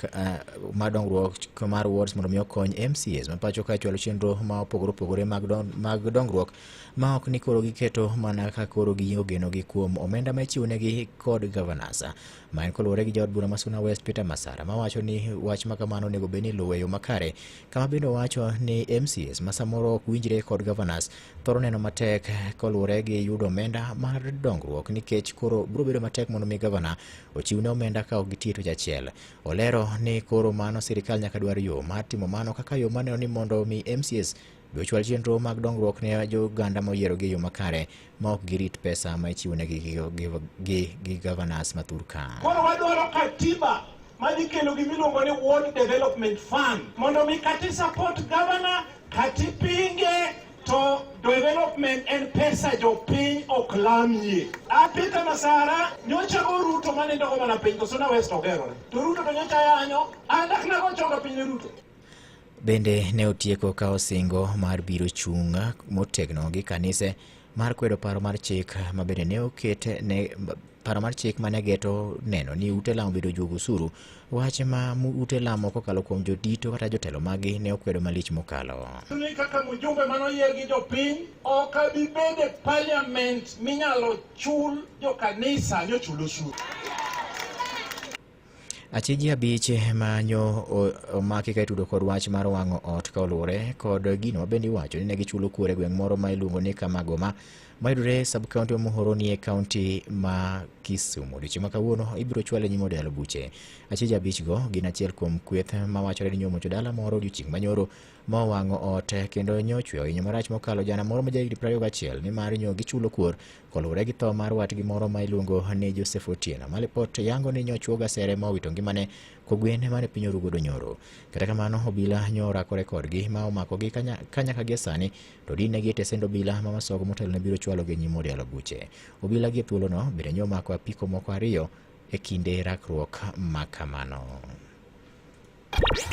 mar dongruok mar wards mondo mi okony MCAs ma pacho ka chwalo chenro ma opogore opogore mag mag dongruok ma ok ni koro giketo mana ka koro giyiengo genogi kuom omenda ma ichiwonegi kod governors. Ma en koluwore gi jaod bura ma Suna West Peter Masara ma wacho ni wach ma kamano onego bed ni iluwo e yo makare kama bende owacho ni MCAs ma samoro ok winjre kod governors thoro neno matek koluwore gi yudo omenda mar dongruok nikech nikech koro biro bedo matek mondo mi gavana ochiwne omenda ka ok gitiyo tich achiel. Olero ni koro mano sirikal nyaka dwar yo mar timo mano kaka yo maneno ni mondo mi MCAs be ochwal chenro mag dongruok ne joganda moyierogi e yo makare ma ok girit pesa ma ichiwonegi gi governors ma thur ka. Koro wadwaro katiba madhi kelo gima iluongo ni Ward Development Fund mondo mi kata i support governor kata ipinge to development en pesa jopiny ok lamie. A Peter Masara nyocha go Ruto manindo go mana piny to Suna West ogerore. To Ruto to nyocha yanyo an dak nago chonga piny ne Ruto. Bende ne otieko ka osingo mar biro chung' motegno gi kanise mar kwedo paro mar chik ma bende ne oket ne paro mar chik mane geto neno ni ute lamo bedo juog osuru, wach ma ute lamo kokalo kuom jodito kata jotelo maggi ne okwedo malich mokalo. Ni kaka mjumbe manoyier gi jopiny ok abi bedo e parliament minyalo chul jokanisa ni ochul osuru. Achije abich manyo omaki ka itudo kod wach mar wang'o ot ka oluwore kod gino mabende iwacho ni ne gichulo kuor e gweng' moro ma iluongo ni Kamagoma mayudore e sub county ma Muhoroni e kaunti ma Kisumu. Odiochieng' ma kawuono ibiro chwale nyim od yalo buche. Achije abich go gin achiel kuom kweth mawachore ni nyomocho dala moro odiochieng' manyoro ma owang'o ot kendo nyochwe ohinyo marach mokalo jana moro ma jahigni 21 nimar nyo gichulo kuor koluwore gi tho mar watgi moro ma iluongo ni Joseph Otieno. Ma lipot yango ni nyochuo gasere ma owito ngimane kogwen mane piny oru godo nyoro. Kata kamano obila nyo orakore kodgi ma omakogi ka nyaka gie sani to dinegi e tesend obila ma Masogo motelo ne biro chwalogi e nyim od yalo buche. Obila gi e thuolono bende nyo omako apiko moko ariyo e kinde rakruok ma kamano.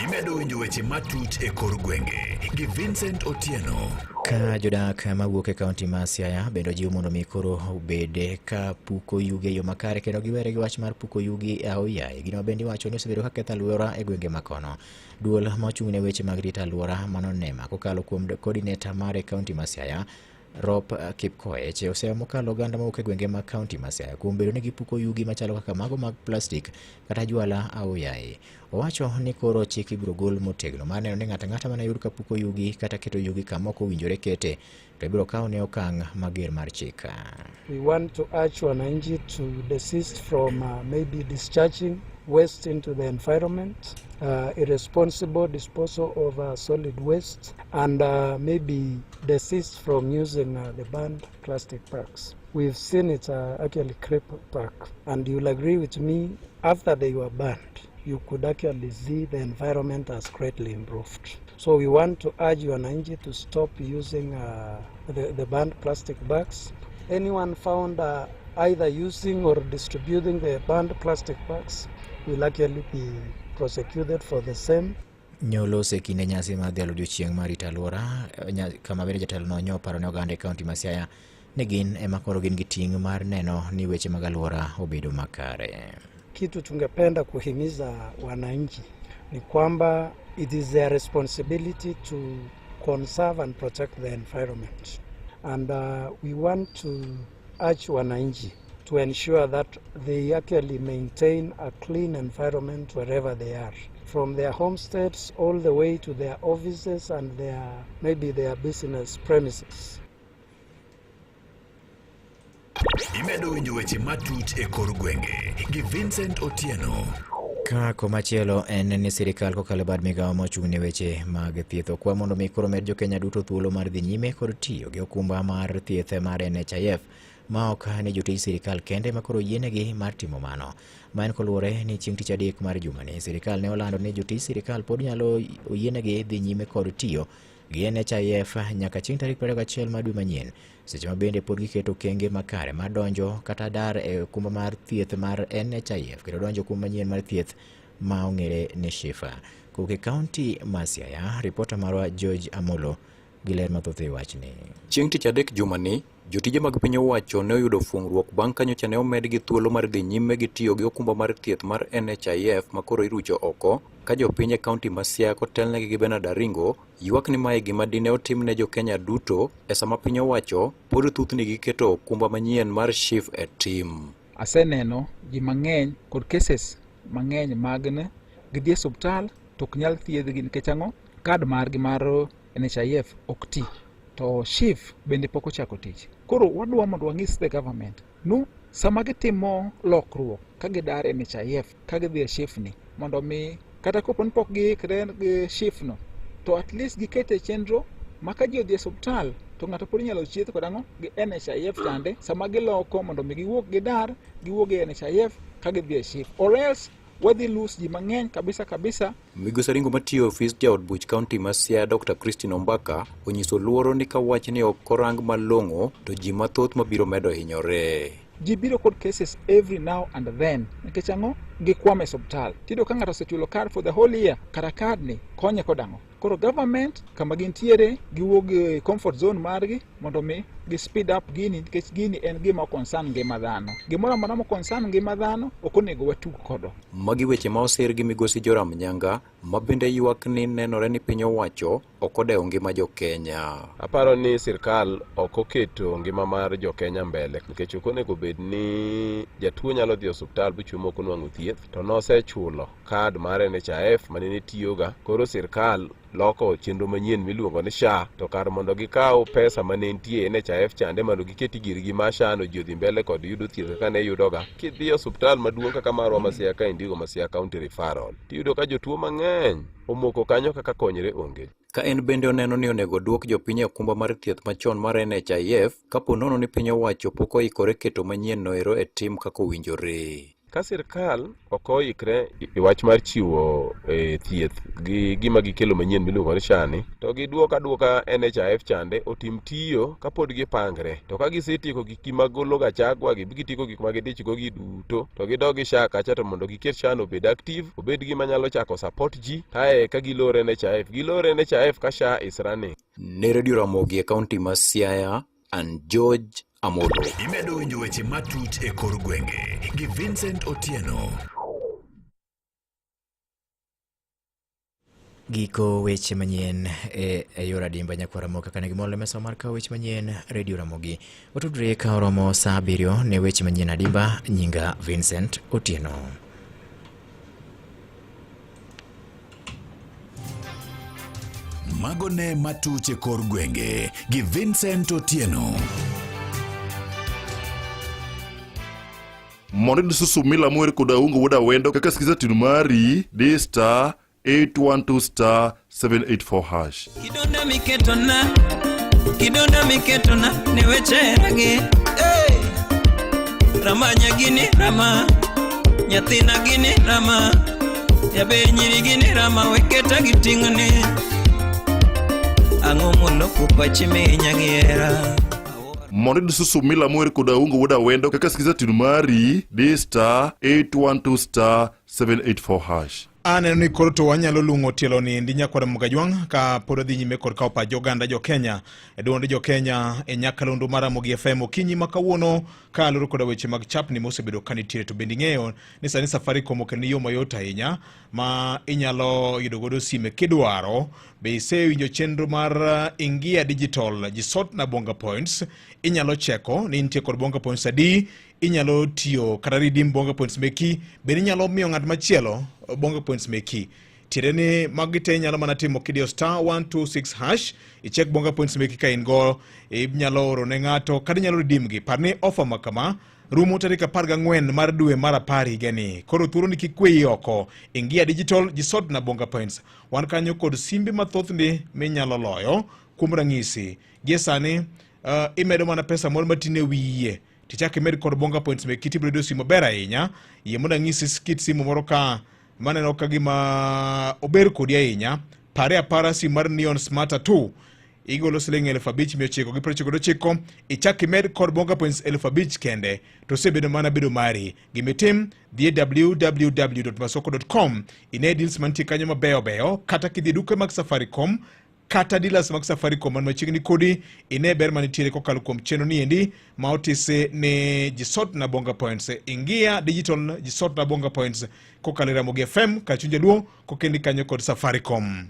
Imedo winjo weche matut e kor gwenge gi Vincent Otieno. Ka jodak mawuok e kaunti ma Siaya bende ojiw mondo mi koro obed ka puko yugi e yo makare kendo giwere gi wach mar puko yugi aoyaye. Gino bende iwacho ni osebedo ka ketho alwora e gwenge makono. Duol ma ochung' ne weche mag rito alwora mano NEMA kokalo kuom coordinator mare e kaunti ma Siaya Rop Kipkoech oseyo mokalo oganda mawuok e gwenge mag kaunti ma Siaya kuom bedo ni gipuko yugi machalo kaka mago mag plastik kata jwala aoyaye. Owacho ni koro chik ibiro gol motegno mar neno ni ng'ato ang'ata mane yud ka puko yugi kata keto yugi kama ok owinjore kete to ibiro kawne okang' mager mar chik. We want to urge wananchi to desist from maybe discharging waste into the environment, irresponsible disposal of solid waste, and maybe desist from using the banned plastic bags. We've seen it actually creep back, and you'll agree with me, after they were banned, you could actually see the environment has greatly improved. So we want to urge wananchi to stop using the banned plastic bags. Anyone found either using or distributing the banned plastic bags will actually be prosecuted for the same. Nyoloso e kinde nyasi mar dhialo odiochieng' mar rito alwora kama bende jatelono nyoparo ne oganda e kaunti ma Siaya ni gin ema koro gin gi ting' mar neno ni weche mag alwora obedo makare. Kitu tungependa kuhimiza wananchi ni kwamba it is their responsibility to conserve and protect the environment. And we want to urge wananchi to ensure that they actually maintain a clean environment wherever they are, from their homesteads all the way to their offices and maybe their business premises. Imedo winjo weche matut e kor gwenge gi Vincent Otieno. Ka komachielo en ni sirikal kokalo e bad migawo mochung' ne weche mag thieth okwa mondo mi koro med jokenya duto thuolo mar dhi nyime kod tiyo gi okumba mar thieth mar NHIF ma ok ni jotij sirikal kende ma koro yienegi mar timo mano. Ma en koluwore ni chieng' tich adek mar jumani sirikal ne olando ni jotij sirikal pod nyalo oyienegi dhi nyime kod tiyo gi NHIF nyaka chieng' tarik 21 mar dwe manyien, seche ma bende pod giketo okenge makare mar donjo kata dar e okumba mar thieth mar NHIF kendo donjo okumba manyien mar thieth ma ong'ere ni SHIFA. Kowuok e kaunti ma Siaya, ripota marwa George Amolo gi ler mathoth e wachni. Chieng' tich adek jumani, jotije mag piny owacho ne oyudo fuong'ruok bang' ka nyocha ne omedgi thuolo mar dhi nyime gi tiyo gi okumba mar thieth mar NHIF ma koro irucho oko, ka jopiny e kaunti ma Siaya kotelnegi gi Bernard Aringo ywak ni mae gima dine otim ne jokenya duto e sama piny owacho pod thuthni gi keto okumba manyien mar SHIF e tim. Aseneno ji mang'eny kod cases mang'eny mag ne gidhi e osiptal to ok nyal thiedhgi nikech ang'o? Kad margi mar NHIF ok ti to SHIF bende pok ochako tich. Koro wadwa mondo wang'is the government no Sama gitimo lokruok ka gidar NHIF ka gidhi e SHIF ni mondo mi kata kopo ni pok giikre gi SHIF no to at least gikete chenro ma ka ji odhi e osuptal to ng'ato pod inyalo chieth kod ang'o gi NHIF chande sama giloko mondo mi giwuog gidar giwuog e NHIF ka gidhi e SHIF or else wadhi lose ji mang'eny kabisa kabisa. Migosi Aringo matiyo e ofis jaod buch kaunti ma Siaya Dr. Christine Ombaka onyiso luoro ni ka wachni ok orang malong'o to ji mathoth mabiro medo hinyore. Ji biro kod cases every now and then nikech ang'o gikwamo e osuptal. Tiyudo ka ng'ato osechulo card for the whole year kara card ni konye kod ang'o? Koro government kama gintiere giwuog e comfort zone margi mondo mi gi speed up gini nikech gini en gima concern ngima dhano. Gimoro amora mo concern ngima dhano ok onego watug kodo. Magi weche ma osir gi migosi Joram Nyanga ma bende ywak ni nenore ni piny owacho ok odewo ngima jo Kenya. Aparo ni sirkal ok oketo ngima mar jo Kenya mbele nikech ok onego bed ni jatuo nyalo dhi e osuptal bochwe mok onwang'o thieth to nosechulo kad mar NHIF manene tiyoga. Koro sirkal loko chenro manyien miluongo ni SHA to kar mondo gikaw pesa mane nitie e NHIF chande mondo giketi girgi ma SHA no ji odhi mbele kod yudo thieth kaka ne yudoga. Kidhi e osuptal maduong' kaka marwa ma Siaya kaendi go ma Siaya County Referral tiyudo ka jotuo mang'eny omoko kanyo kaka konyre onge. Ka en bende oneno ni onego duok jopiny e okumba mar thieth machon mar NHIF kapo nono ni piny owacho pok oikore keto manyien noero e tim kaka owinjore. Ka sirkal ok oikre e wach mar chiwo thieth gi gima gikelo manyien miluongo ni SHA ni, to giduok aduoka NHIF chande otim tiyo kapod gipangre. To ka gisetieko gikgi mag golo Gachagua gi, gitieko gik ma gidich go gi duto, to gidog gi SHA kacha to mondo giket SHA no obed active, obed gima nyalo chako support ji, kae ka gilor NHIF. Gilor NHIF ka SHA is running. Ne Radio Ramogi e kaunti ma Siaya, an George Amolo. Imedo winjo weche matuch e kor gwenge gi Vincent Otieno. Giko weche manyien e, e yor adimba nyakwar Ramogi kaka ne gimol e mesa mar kawo weche manyien Radio Ramogi. Watudre ka oromo saa abiriyo ne weche manyien adimba nyinga Vincent Otieno. Mago ne matuch e kor gwenge gi Vincent Otieno. Mondo iyud susu mila mower kod Aungo wuod Awendo kaka sikiza tune mari di star 812 star 784 hash. Kidonda miketona, kidonda miketona ne wecheragi. Hey! Rama nyagini rama, nyathina gini rama, jaber nyiri gini rama weketa gi ting'ni. Ang'o moloko pachi minya gi hera? Mondo iyud susu mila mower kod Aungo wuod Awendo kaka sikiza tune mari di star 812 star 784 hash. Aneno ni koro to wanyalo lung'o tielo ni endi nyakwar Mugajwang' ka pod odhi nyime kod kawo pach oganda jo Kenya e duond jo Kenya e nyakalondo mar Ramogi FM okinyi ma kawuono ka luwore koda weche mag chapni mosebedo ka nitiere to bende ing'eyo ni sani Safaricom okeloni yo mayot ahinya ma inyalo yudo godo sime kidwaro. Be isewinjo chenro mar Ingia Digital Jisot na Bonga Points? Inyalo cheko ni intie kod Bonga Points adi inyalo tiyo kata redeem bonga points meki bende inyalo miyo ng'at machielo bonga points meki tiende ni magi te inyalo mana timo kidiyo star 126 hash ichek bonga points meki ka in go inyalo oro ne ng'ato kata inyalo redeem gi par ni offer ma kama rumo tarik 14 mar dwe mar apar higani koro thuolo ni kik kweyi oko ingia digital jisod na bonga points wan kanyo kod simbe mathoth ndi minyalo loyo kuom ranyisi gie sani uh, imedo mana pesa moro matin e wiye tichak imed kod bonga points meki tibiro yudo simu maber ahinya yie mondo anyisi kit simu moro ka maneno ka gima ober kodi ahinya pare apara simu mar Neon Smart 2 igolo siling 5999 ichak imed kod bonga points 5000 kende to osebedo mana bedo mari gimitim dhi e www.masoko.com ine deals mantie kanyo mabeyo beyo kata kidhi e duke mag Safaricom kata dealers mag Safaricom man machiegni kodi ine ber manitiere kokalo kuom chenro ni endi ma otisi ni Jisot na Bonga Points ingia digital Jisot na Bonga Points kokalo e Ramogi FM kar chuny jaluo kokendi kanyo kod Safaricom.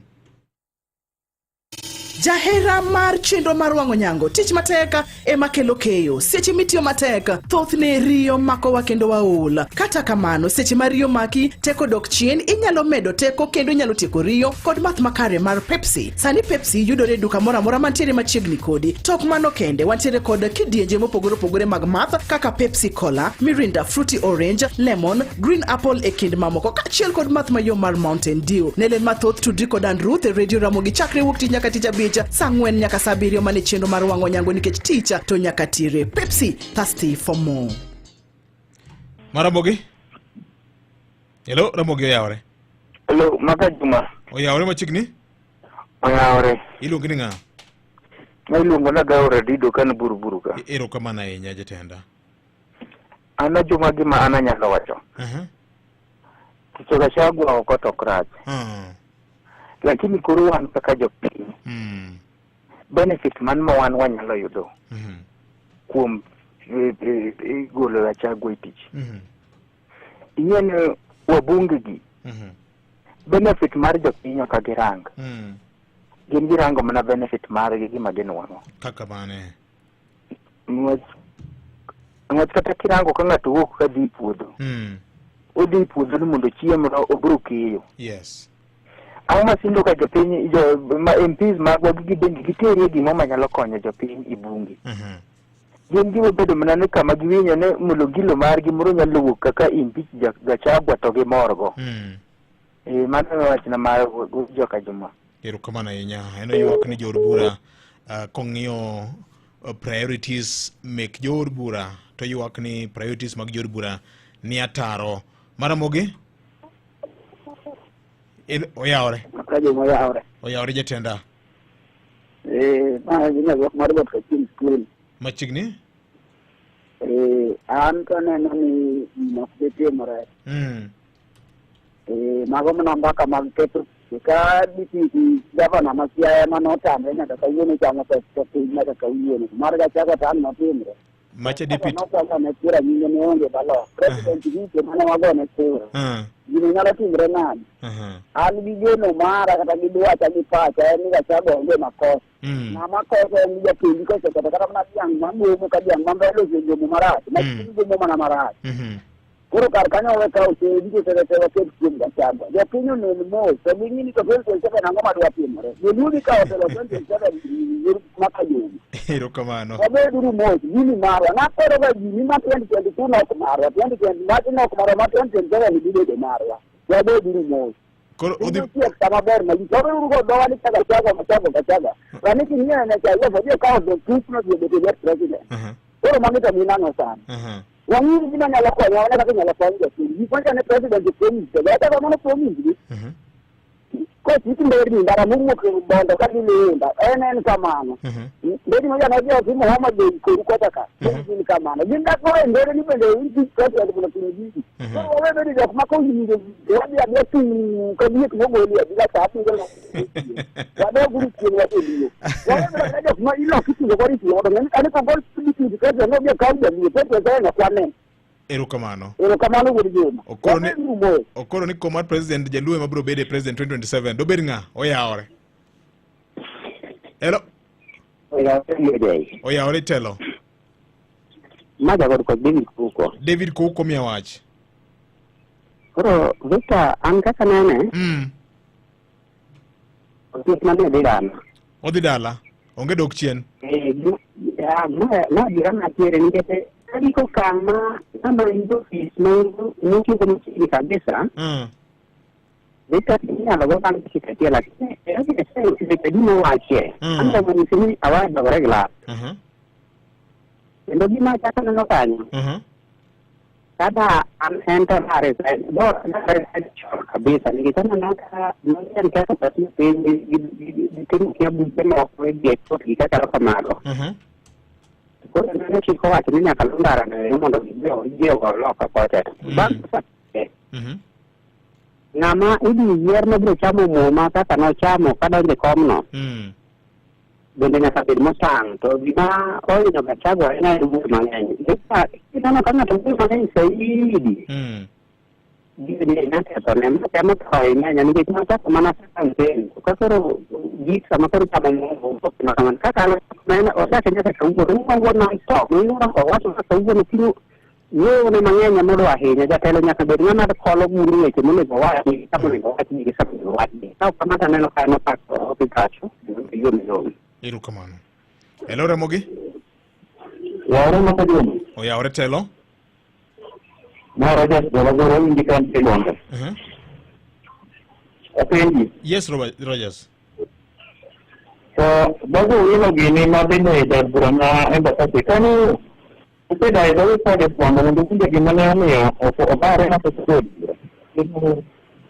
Jahera mar chenro mar wang'o nyango, tich matek ema kelo keyo. Seche mitiyo matek, thothne riyo makowa kendo waol. Kata kamano, seche ma riyo maki, teko dok chien, inyalo medo teko kendo inyalo tieko riyo kod math makare mar Pepsi. Sani Pepsi yudore e duka moro amora mantiere machiegni kodi. To ok mano kende, wantiere kod kidienje mopogore opogore mag math kaka Pepsi Cola, Mirinda, Fruity Orange, Lemon, Green Apple e kind mamoko kaachiel kod math mayom mar Mountain Dew. Ne ler mathoth tudri kod Ann Ruth e Radio Ramogi chakre wuok tich nyaka tich abich saa ang'wen nyaka saa abiriyo mane chenro mar wang'o nyango nikech tich to nyaka tire. Pepsi, thirsty for more. Ma Ramogi? Hello, Ramogi oyawore. Hello, maka Juma. Oyawore machiegni? Oyawore. Iluongi ni ng'a? Ma iluongo na Gaura Dido kan Buruburu ka. Erokamano ahinya jatenda. An ajuma gima an anyalo wacho. Ticho Gachagua oko to ok rach. Lakini koro wan kaka jopiny, benefit man ma wan wanyalo yudo kuom eh, eh, eh, golo Gachagua e tich. Ing'e ni wabunge gi benefit mar jopiny ok girang. Gin girango mana benefit margi gima ginwang'o. Kaka mane? Niwach niwach kata kirango ka ng'ato wuok ka dhi e puodho, odhi e puodho ni mondo ochiem no obiro keyo. Yes. Ang'o ma sindo ka jopiny jo, ma MPs magwa gi gibende giterie gimo manyalo konyo jopiny e bunge. Gin gima bedo mana ni kama giwinjo ni mulogilo margi moro nyalo wuok kaka impeach Gachagua to gimorgo. Eh, mano e wachna mar joka Juma. Erokamano ahinya. En oywak ni jood bura kong'iyo priorities mek jood bura to ywak ni priorities mag jood bura ni ataro. Maramogi? Oyawore. Maka Juma oyawore. Oyawore jatenda. Eh, ma gina ywak mar got kachien school. Machiegni? Eh, an to aneno ni gino ok bi timore. Eh, mago mana mbaka mag ketho seche. Ka DPP gavana ma Siaya ema notamre nyaka kawuono chamo pes jopiny nyaka kawuono. Mar Gachagua to ang' notimre. Macha deputy. Nokogone kura nyinge ne onge balot. President Ruto mane wagone kura. Gino nyalo timre nade? An gi geno mara kata gi dwacha gi pacha en ni Gachagua onge makosa. Ng'ama koso en japuonj koseketho kata mana dhiang' magomo ka dhiang' ma mbele osegomo marach. Ma gomo mana marach. Koro kar kanyo wawe kawo cheri to tere tere waket kuom Gachagua. Jopiny onen mos to ging'i ni to 2027 ang'o madwa timore. Joluo dhi kawo telo 2027 maka jowi. Erokamano. Wabeduru mos, gini marwa. Nakwero ga ji ni ma 2022 nok marwa, 2020 mati nok marwa, ma 2027 dhi bedo marwa. Wabeduru mos. Koro odhi Chiek kama ber ma ji. Wabeduru kod dhowa ni Gachagua, Gachagua, Gachagua. Sani king'iyo NHIF, odhi okawo the soup no dhi obedo president. Koro magi to gin ang'o sani? Wang'uru gima nyalo konyowa, wane kaka inyalo kony jopiny. Gik manyiso ni president opromise, to kata kamano promise gi. Kochik nderni ndara mowuok Bondo ka dhi Luhunda, en en kamano. Nderni ma jana odhi otimo Homa Bay koru kocha ka, gin kamano. Gin dak moro e nderni bende impeach president mondo otim gigi. Koro wawe bedo jok ma kowinjo to wadhi adhiya tung' ka diek mogol e abila sa apingo wadoguru chien waseluo. Wawe bedo kata jok ma ilok iting'o kod iting'o mondo ng'e ni kane kogol deputy president nodhi okaw jaluo president ok wane. Erokamano. Erokamano wuod Juma. Okoro ni Wabeduru mos. okoro ni kom mar president jaluo ema biro bedo e president 2027. Dobed ng'a? Oyawore. Hello. Oyawore telo. Maja kod kod David Kuko. David Kuko miya wach. Koro Victor, an kaka nene. Osiep mane dhi dala. Odhi dala. Onge dok chien. Eh, ma adiera matiere nikech agiko kama kama in ofis ma nochopo machiegni kabisa. Victor inyalo go bang' dakika achiel lakini seche adi mowachie. An to nyisi ni awa dogore gi lal. Kendo gima achako neno kanyo, kata an en to naresign, do naresign chon kabisa nikech aneno ka magi en ketho pes jopiny gi timo kia buche moko e dier kot gi kachalo kamago. Koro nene chik owacho ni nyaka lu ndara no ero mondo gidhi ogo loka kocha. Bang' ng'ama idhi yier mabiro chamo muma kaka nochamo kadonjo e komno bende nyaka bed motang' to gima ohinyo Gachagua en en wuoyo mang'eny. Ineno ka ng'ato wuoyo mang'eny saidi Gini nakethone matemo tho ahinya nikech nachako mana campaign to ka koro gik sama koro chamo mogo kamano kaka an odak nyaka kawuono wuono non stop owacho kaka kawuono kiny wuoyo mang'eny emodo ahinya jatelo nyaka bed ng'ama kolo buru weche monego owachi kama onego owachgi gi sama onego owachgi ka ok kamano to aneno ka en opak odhi kacho yom yom. Erokamano. Hello Ramogi. Yaore maka Juma. Oyawore telo. Ma Rogers Jolagoro winji ka en Bonde. Apenji. Yes, Robert, Rogers. To Babu Owino gini ma bende jaod bura ma Embakasi kani ubedo e dhoge kode fwambo mondo uwinje gima ne omiyo ok obare ma pok obedo bura.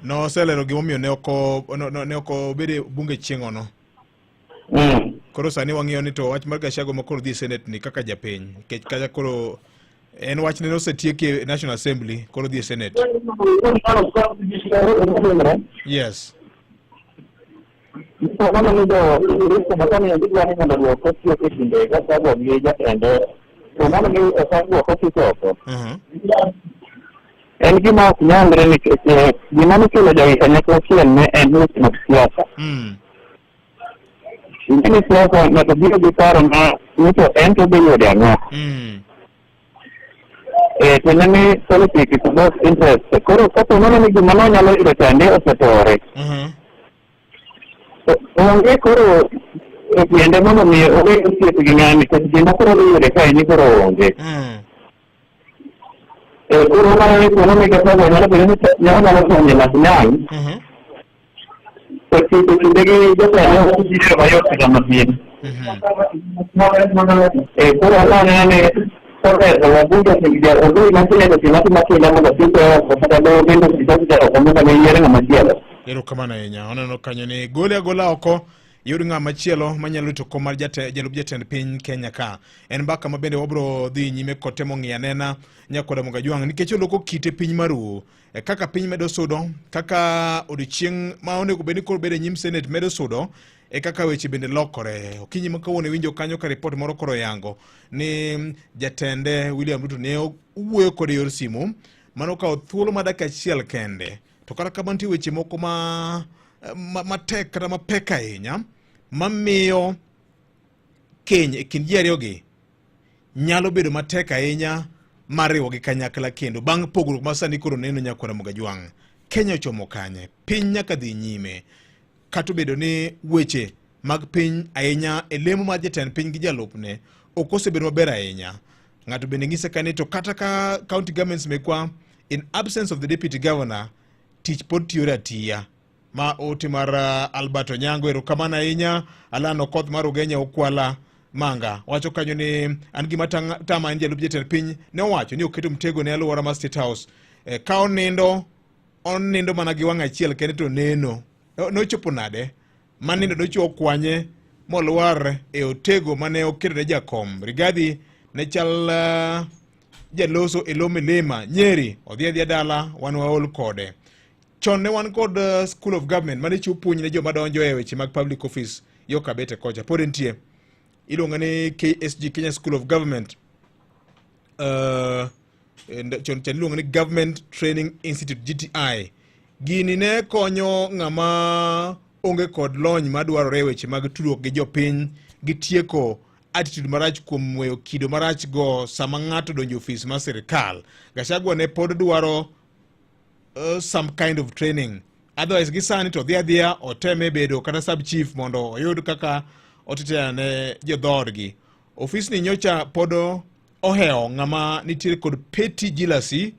Noselero gimomiyo ne ok o- no- no- ne ok obedo e bunge chieng'ono. Koro sani wang'iyo ni to wach mar Gachagua ma koro dhi e Senate ni kaka japiny nikech kacha koro en wach ne osetieki e National Assembly koro dhi e Senate. Yes. Mano ni jo makani gidwa ni mondo duok otiek e kinde Gachagua gi jatende to mano ni Gachagua otieko oko. En gima ok nyalre nikech eh, gima nokelo jogi kanyakla achiel ne en weche mag siasa. Ing'e ni siasa ng'ato biro gi paro ma ni to en to odhi yude ang'o. Eh, to ne ni politics is about interest. Koro kapo nono ni gima nonyalo yudo chande osetore. To onge koro e tiende mondo mi owe osiep gi ng'ani nikech gima koro odhi yude kae ni koro onge. Eh, koro mano ni kuno ni Gachagua nyalo bedo ni nyalo nyalo tony e lak nyang'. To tieko kinde gi jotelo ok biro mayot kata matin. Eh, koro aneno ni koreso wabunge odhi machielo to tim atima mondo kik oko kata doho bende osik oko mondo mi yier ng'ama chielo. Erokamano ahinya. Oneno kanyo ni gole agola oko yud ng'ama chielo manyalo rito kom mar jalup jatend piny Kenya ka. En mbaka ma bende wabro dhi nyime kod temo ng'iyo anena nyakwara Mogajwang' nikech oloko kite piny maru e kaka piny medo sudo kaka odiochieng' ma onego bed ni koro bedo e nyim Senate medo sudo e kaka weche bende lokore. Okinyi ma kawuono iwinjo kanyo ka ripot moro koro yango ni jatende William Ruto ne owuoyo kode e yor simu mano okawo thuolo ma dakika achiel kende to kata kamano nitie weche moko ma matek kata mapek ahinya mamiyo keny e kind ji ariyogi nyalo bedo matek ahinya mar riwogi kanyakla kendo bang' pogruok ma sani koro neno nyakwara Mogajwang'. Kenya ochomo kanye? Piny nyaka dhi nyime. Kata obedo ni weche mag piny ahinya e lemo mar jatend piny gi jalupne ok osebedo maber ahinya. Ng'ato bende ng'ise ka ni to kata ka county governments mekwa in absence of the deputy governor tich pod tiyore atiya. Ma ote mar Albert Onyango, erokamano ahinya. Alan Okoth mar Ugenya Okwala Manga wacho kanyo ni an gima tama en jalup jatend piny ne owacho ni oketo mtego ne alwora mar State House. Ka onindo, onindo mana gi wang' achiel kende to neno. Nochopo nade? Ma nindo nochiwo kwanye molwar e otego mane oketo ne jakom. Rigathi ne chal jaloso e lo milima Nyeri, odhi adhiya dala, wan waol kode. Chon ne wan kod School of Government mane chiwo puonj ne joma donjo e weche mag public office yo Kabete kocha. Pod entie. Iluonge ni KSG, Kenya School of Government. Chon cha iluongo ni Government Training Institute, GTI. Gini ne konyo ng'ama onge kod lony madwarore e weche mag tudruok gi jopiny gi tieko attitude marach kuom weyo kido marach go sama ng'ato donjo e ofis mar sirikal. Gachagua ne pod dwaro some kind of training. Otherwise gi sani to odhi adhiya oteme bedo kata sub chief mondo oyud kaka otetea ne jodhoodgi. Ofisni nyocha pod ohewo ng'ama nitiere kod petty jealousy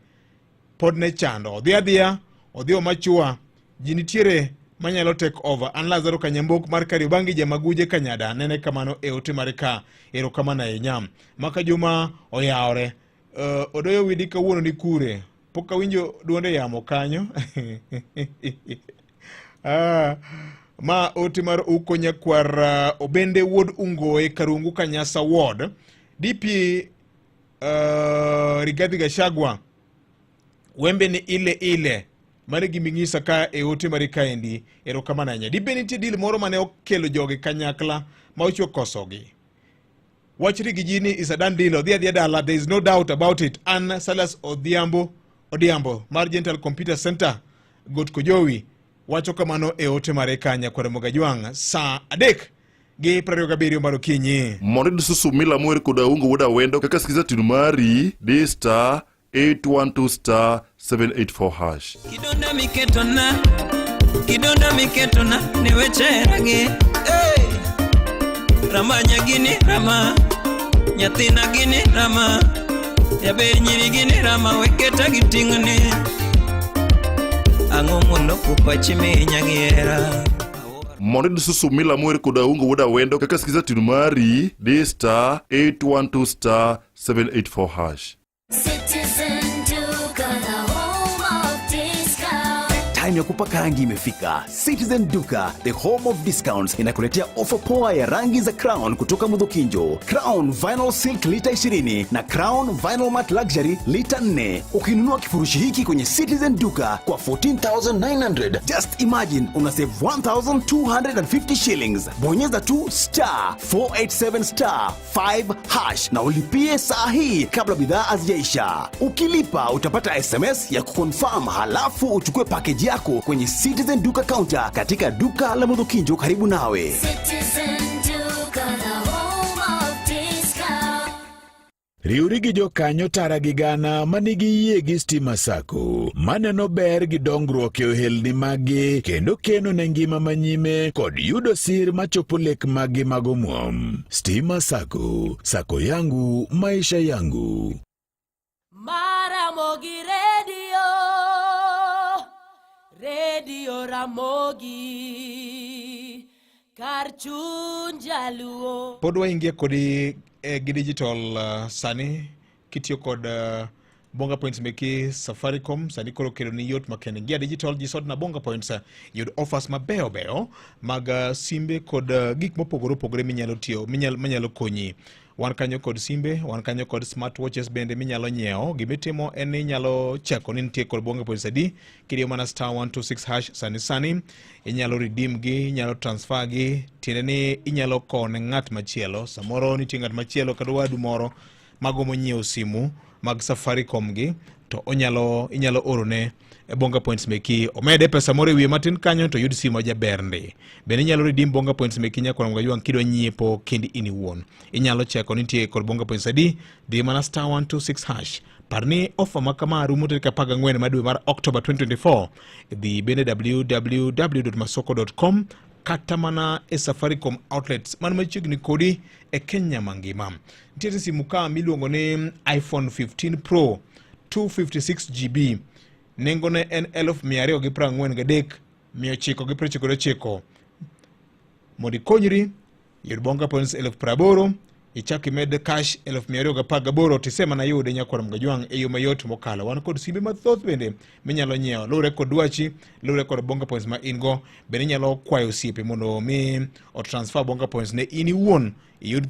pod ne chando. Odhi adhiya, odhi omachua, ji nitiere manyalo take over. An Lazaro Kanyambok mar Kariobangi Jamaguje Kanyada nene kamano e ote mare ka. Erokamano ahinya. Maka Juma oyawore. Odoyo widi kawuono ni kure? Pok awinjo duonde yamo kanyo. Ma ote mar Uko Nyakwar Obende wuod Ungoe Karungu Kanyasa Ward. DP Rigathi Gachagua wembe ni ile ile. Mano e gima inyisa ka e ote mari kaendi. Erokamano ahinya. Dibe nitie deal moro mane okelo jogi kanyakla ma ochiwo kosogi. Wach Rigiji ni is a done deal. Odhi adhiya dala. There is no doubt about it. An Silas Odhiambo Odhiambo mar Gentle Computer Center Got Kojowi wacho kamano e ote mare kanya kod Mogajwang' saa 3:27 mar okinyi. Mondo iyud susu mila mower kod Aungo wuod Awendo kaka skiza tune mari, di star 812 star 784 hash. Kidonda miketona, kidonda miketona ni weche ragi. Hey! Ramanya gini rama, nyathina gini rama, jaber nyiri gini rama, weketa gi ting'ni. Ang'o moloko pachi minya gi hera? Mondo iyud susu mila mower kod Aungo wuod Awendo kaka skiza tune mari, di star 812 star 784 hash. Citizen Duka, the home of discount. Time ya kupaka rangi imefika. Citizen Duka, the home of discounts, inakuletea ofa poa ya rangi za Crown kutoka Mudhokinjo. Crown Vinyl Silk lita 20 na Crown Vinyl Matte Luxury lita 4. Ukinunua kifurushi hiki kwenye Citizen Duka kwa 14,900, just imagine una save 1,250 shillings. Bonyeza tu star 487 star 5 hash na ulipie saa hii kabla bidhaa hazijaisha. Ukilipa utapata SMS ya kuconfirm, halafu uchukue package yako kwenye Citizen Duka counter katika duka la Mudhokinjo karibu nawe. Citizen Duka, the home of discount. Riwri gi jokanyo tara gi gana ma nigi yie gi Stima Sacco, maneno ber gi dongruok e ohelni maggi kendo keno ne ngima manyime kod yudo sir machopo lek maggi mag omuom. Stima Sacco, sacco yangu, maisha yangu. Maramogi Radio, Radio Ramogi, kar chuny jaluo. Pod waingie kodi gi digital sani kitiyo kod Bonga Points meki Safaricom sani koro kelo ni yot makende. Gia digital jisod na Bonga Points yud offers mabeyo beyo mag simbe kod gik mopogore opogore minyalo tiyo manyalo konyi. Wan kanyo kod simbe, wan kanyo kod smartwatches bende minyalo nyiewo. Gimitimo en ni inyalo cheko ni nitie kod Bonga Points adi, kidiyo mana star 126 hash sani sani, inyalo redeem gi, inyalo transfer gi, tiende ni inyalo kowo ne ng'at machielo. Samoro nitie ng'at machielo kata wadu moro magombo nyiewo simu mag Safaricom gi, to inyalo orone e Bonga Points meki, omede pesa moro e wiye matin kanyo to yud simu majaber ndi. Bende inyalo redeem Bonga Points meki nyakwar Mgajwang' kidwa nyiepo kendi in iwuon. Inyalo cheko nitie kod Bonga Points adi, dhi mana star 126 hash. Par ni ofa ma kama rumo tarik 14 mar dwe mar Oktoba 2024. Dhi bende www.masoko.com kata mana e Safaricom outlets man machiegni kodi e Kenya mangima. Nitiere simu ka miluongo ni iPhone 15 Pro 256 GB. Nengone en 243,999. Mondo ikonyri, yud Bonga Points 80,000, ichak imed cash 218,000 tisema yude nyakwar Mgajwang' e yo mayot mokalo. Wan kod simbe mathoth bende minyalo nyiewo luwore kod dwachi, luwore kod Bonga Points ma in go. Bende inyalo kwayo osiepe mondo mi o transfer Bonga Points ne in iwuon iyud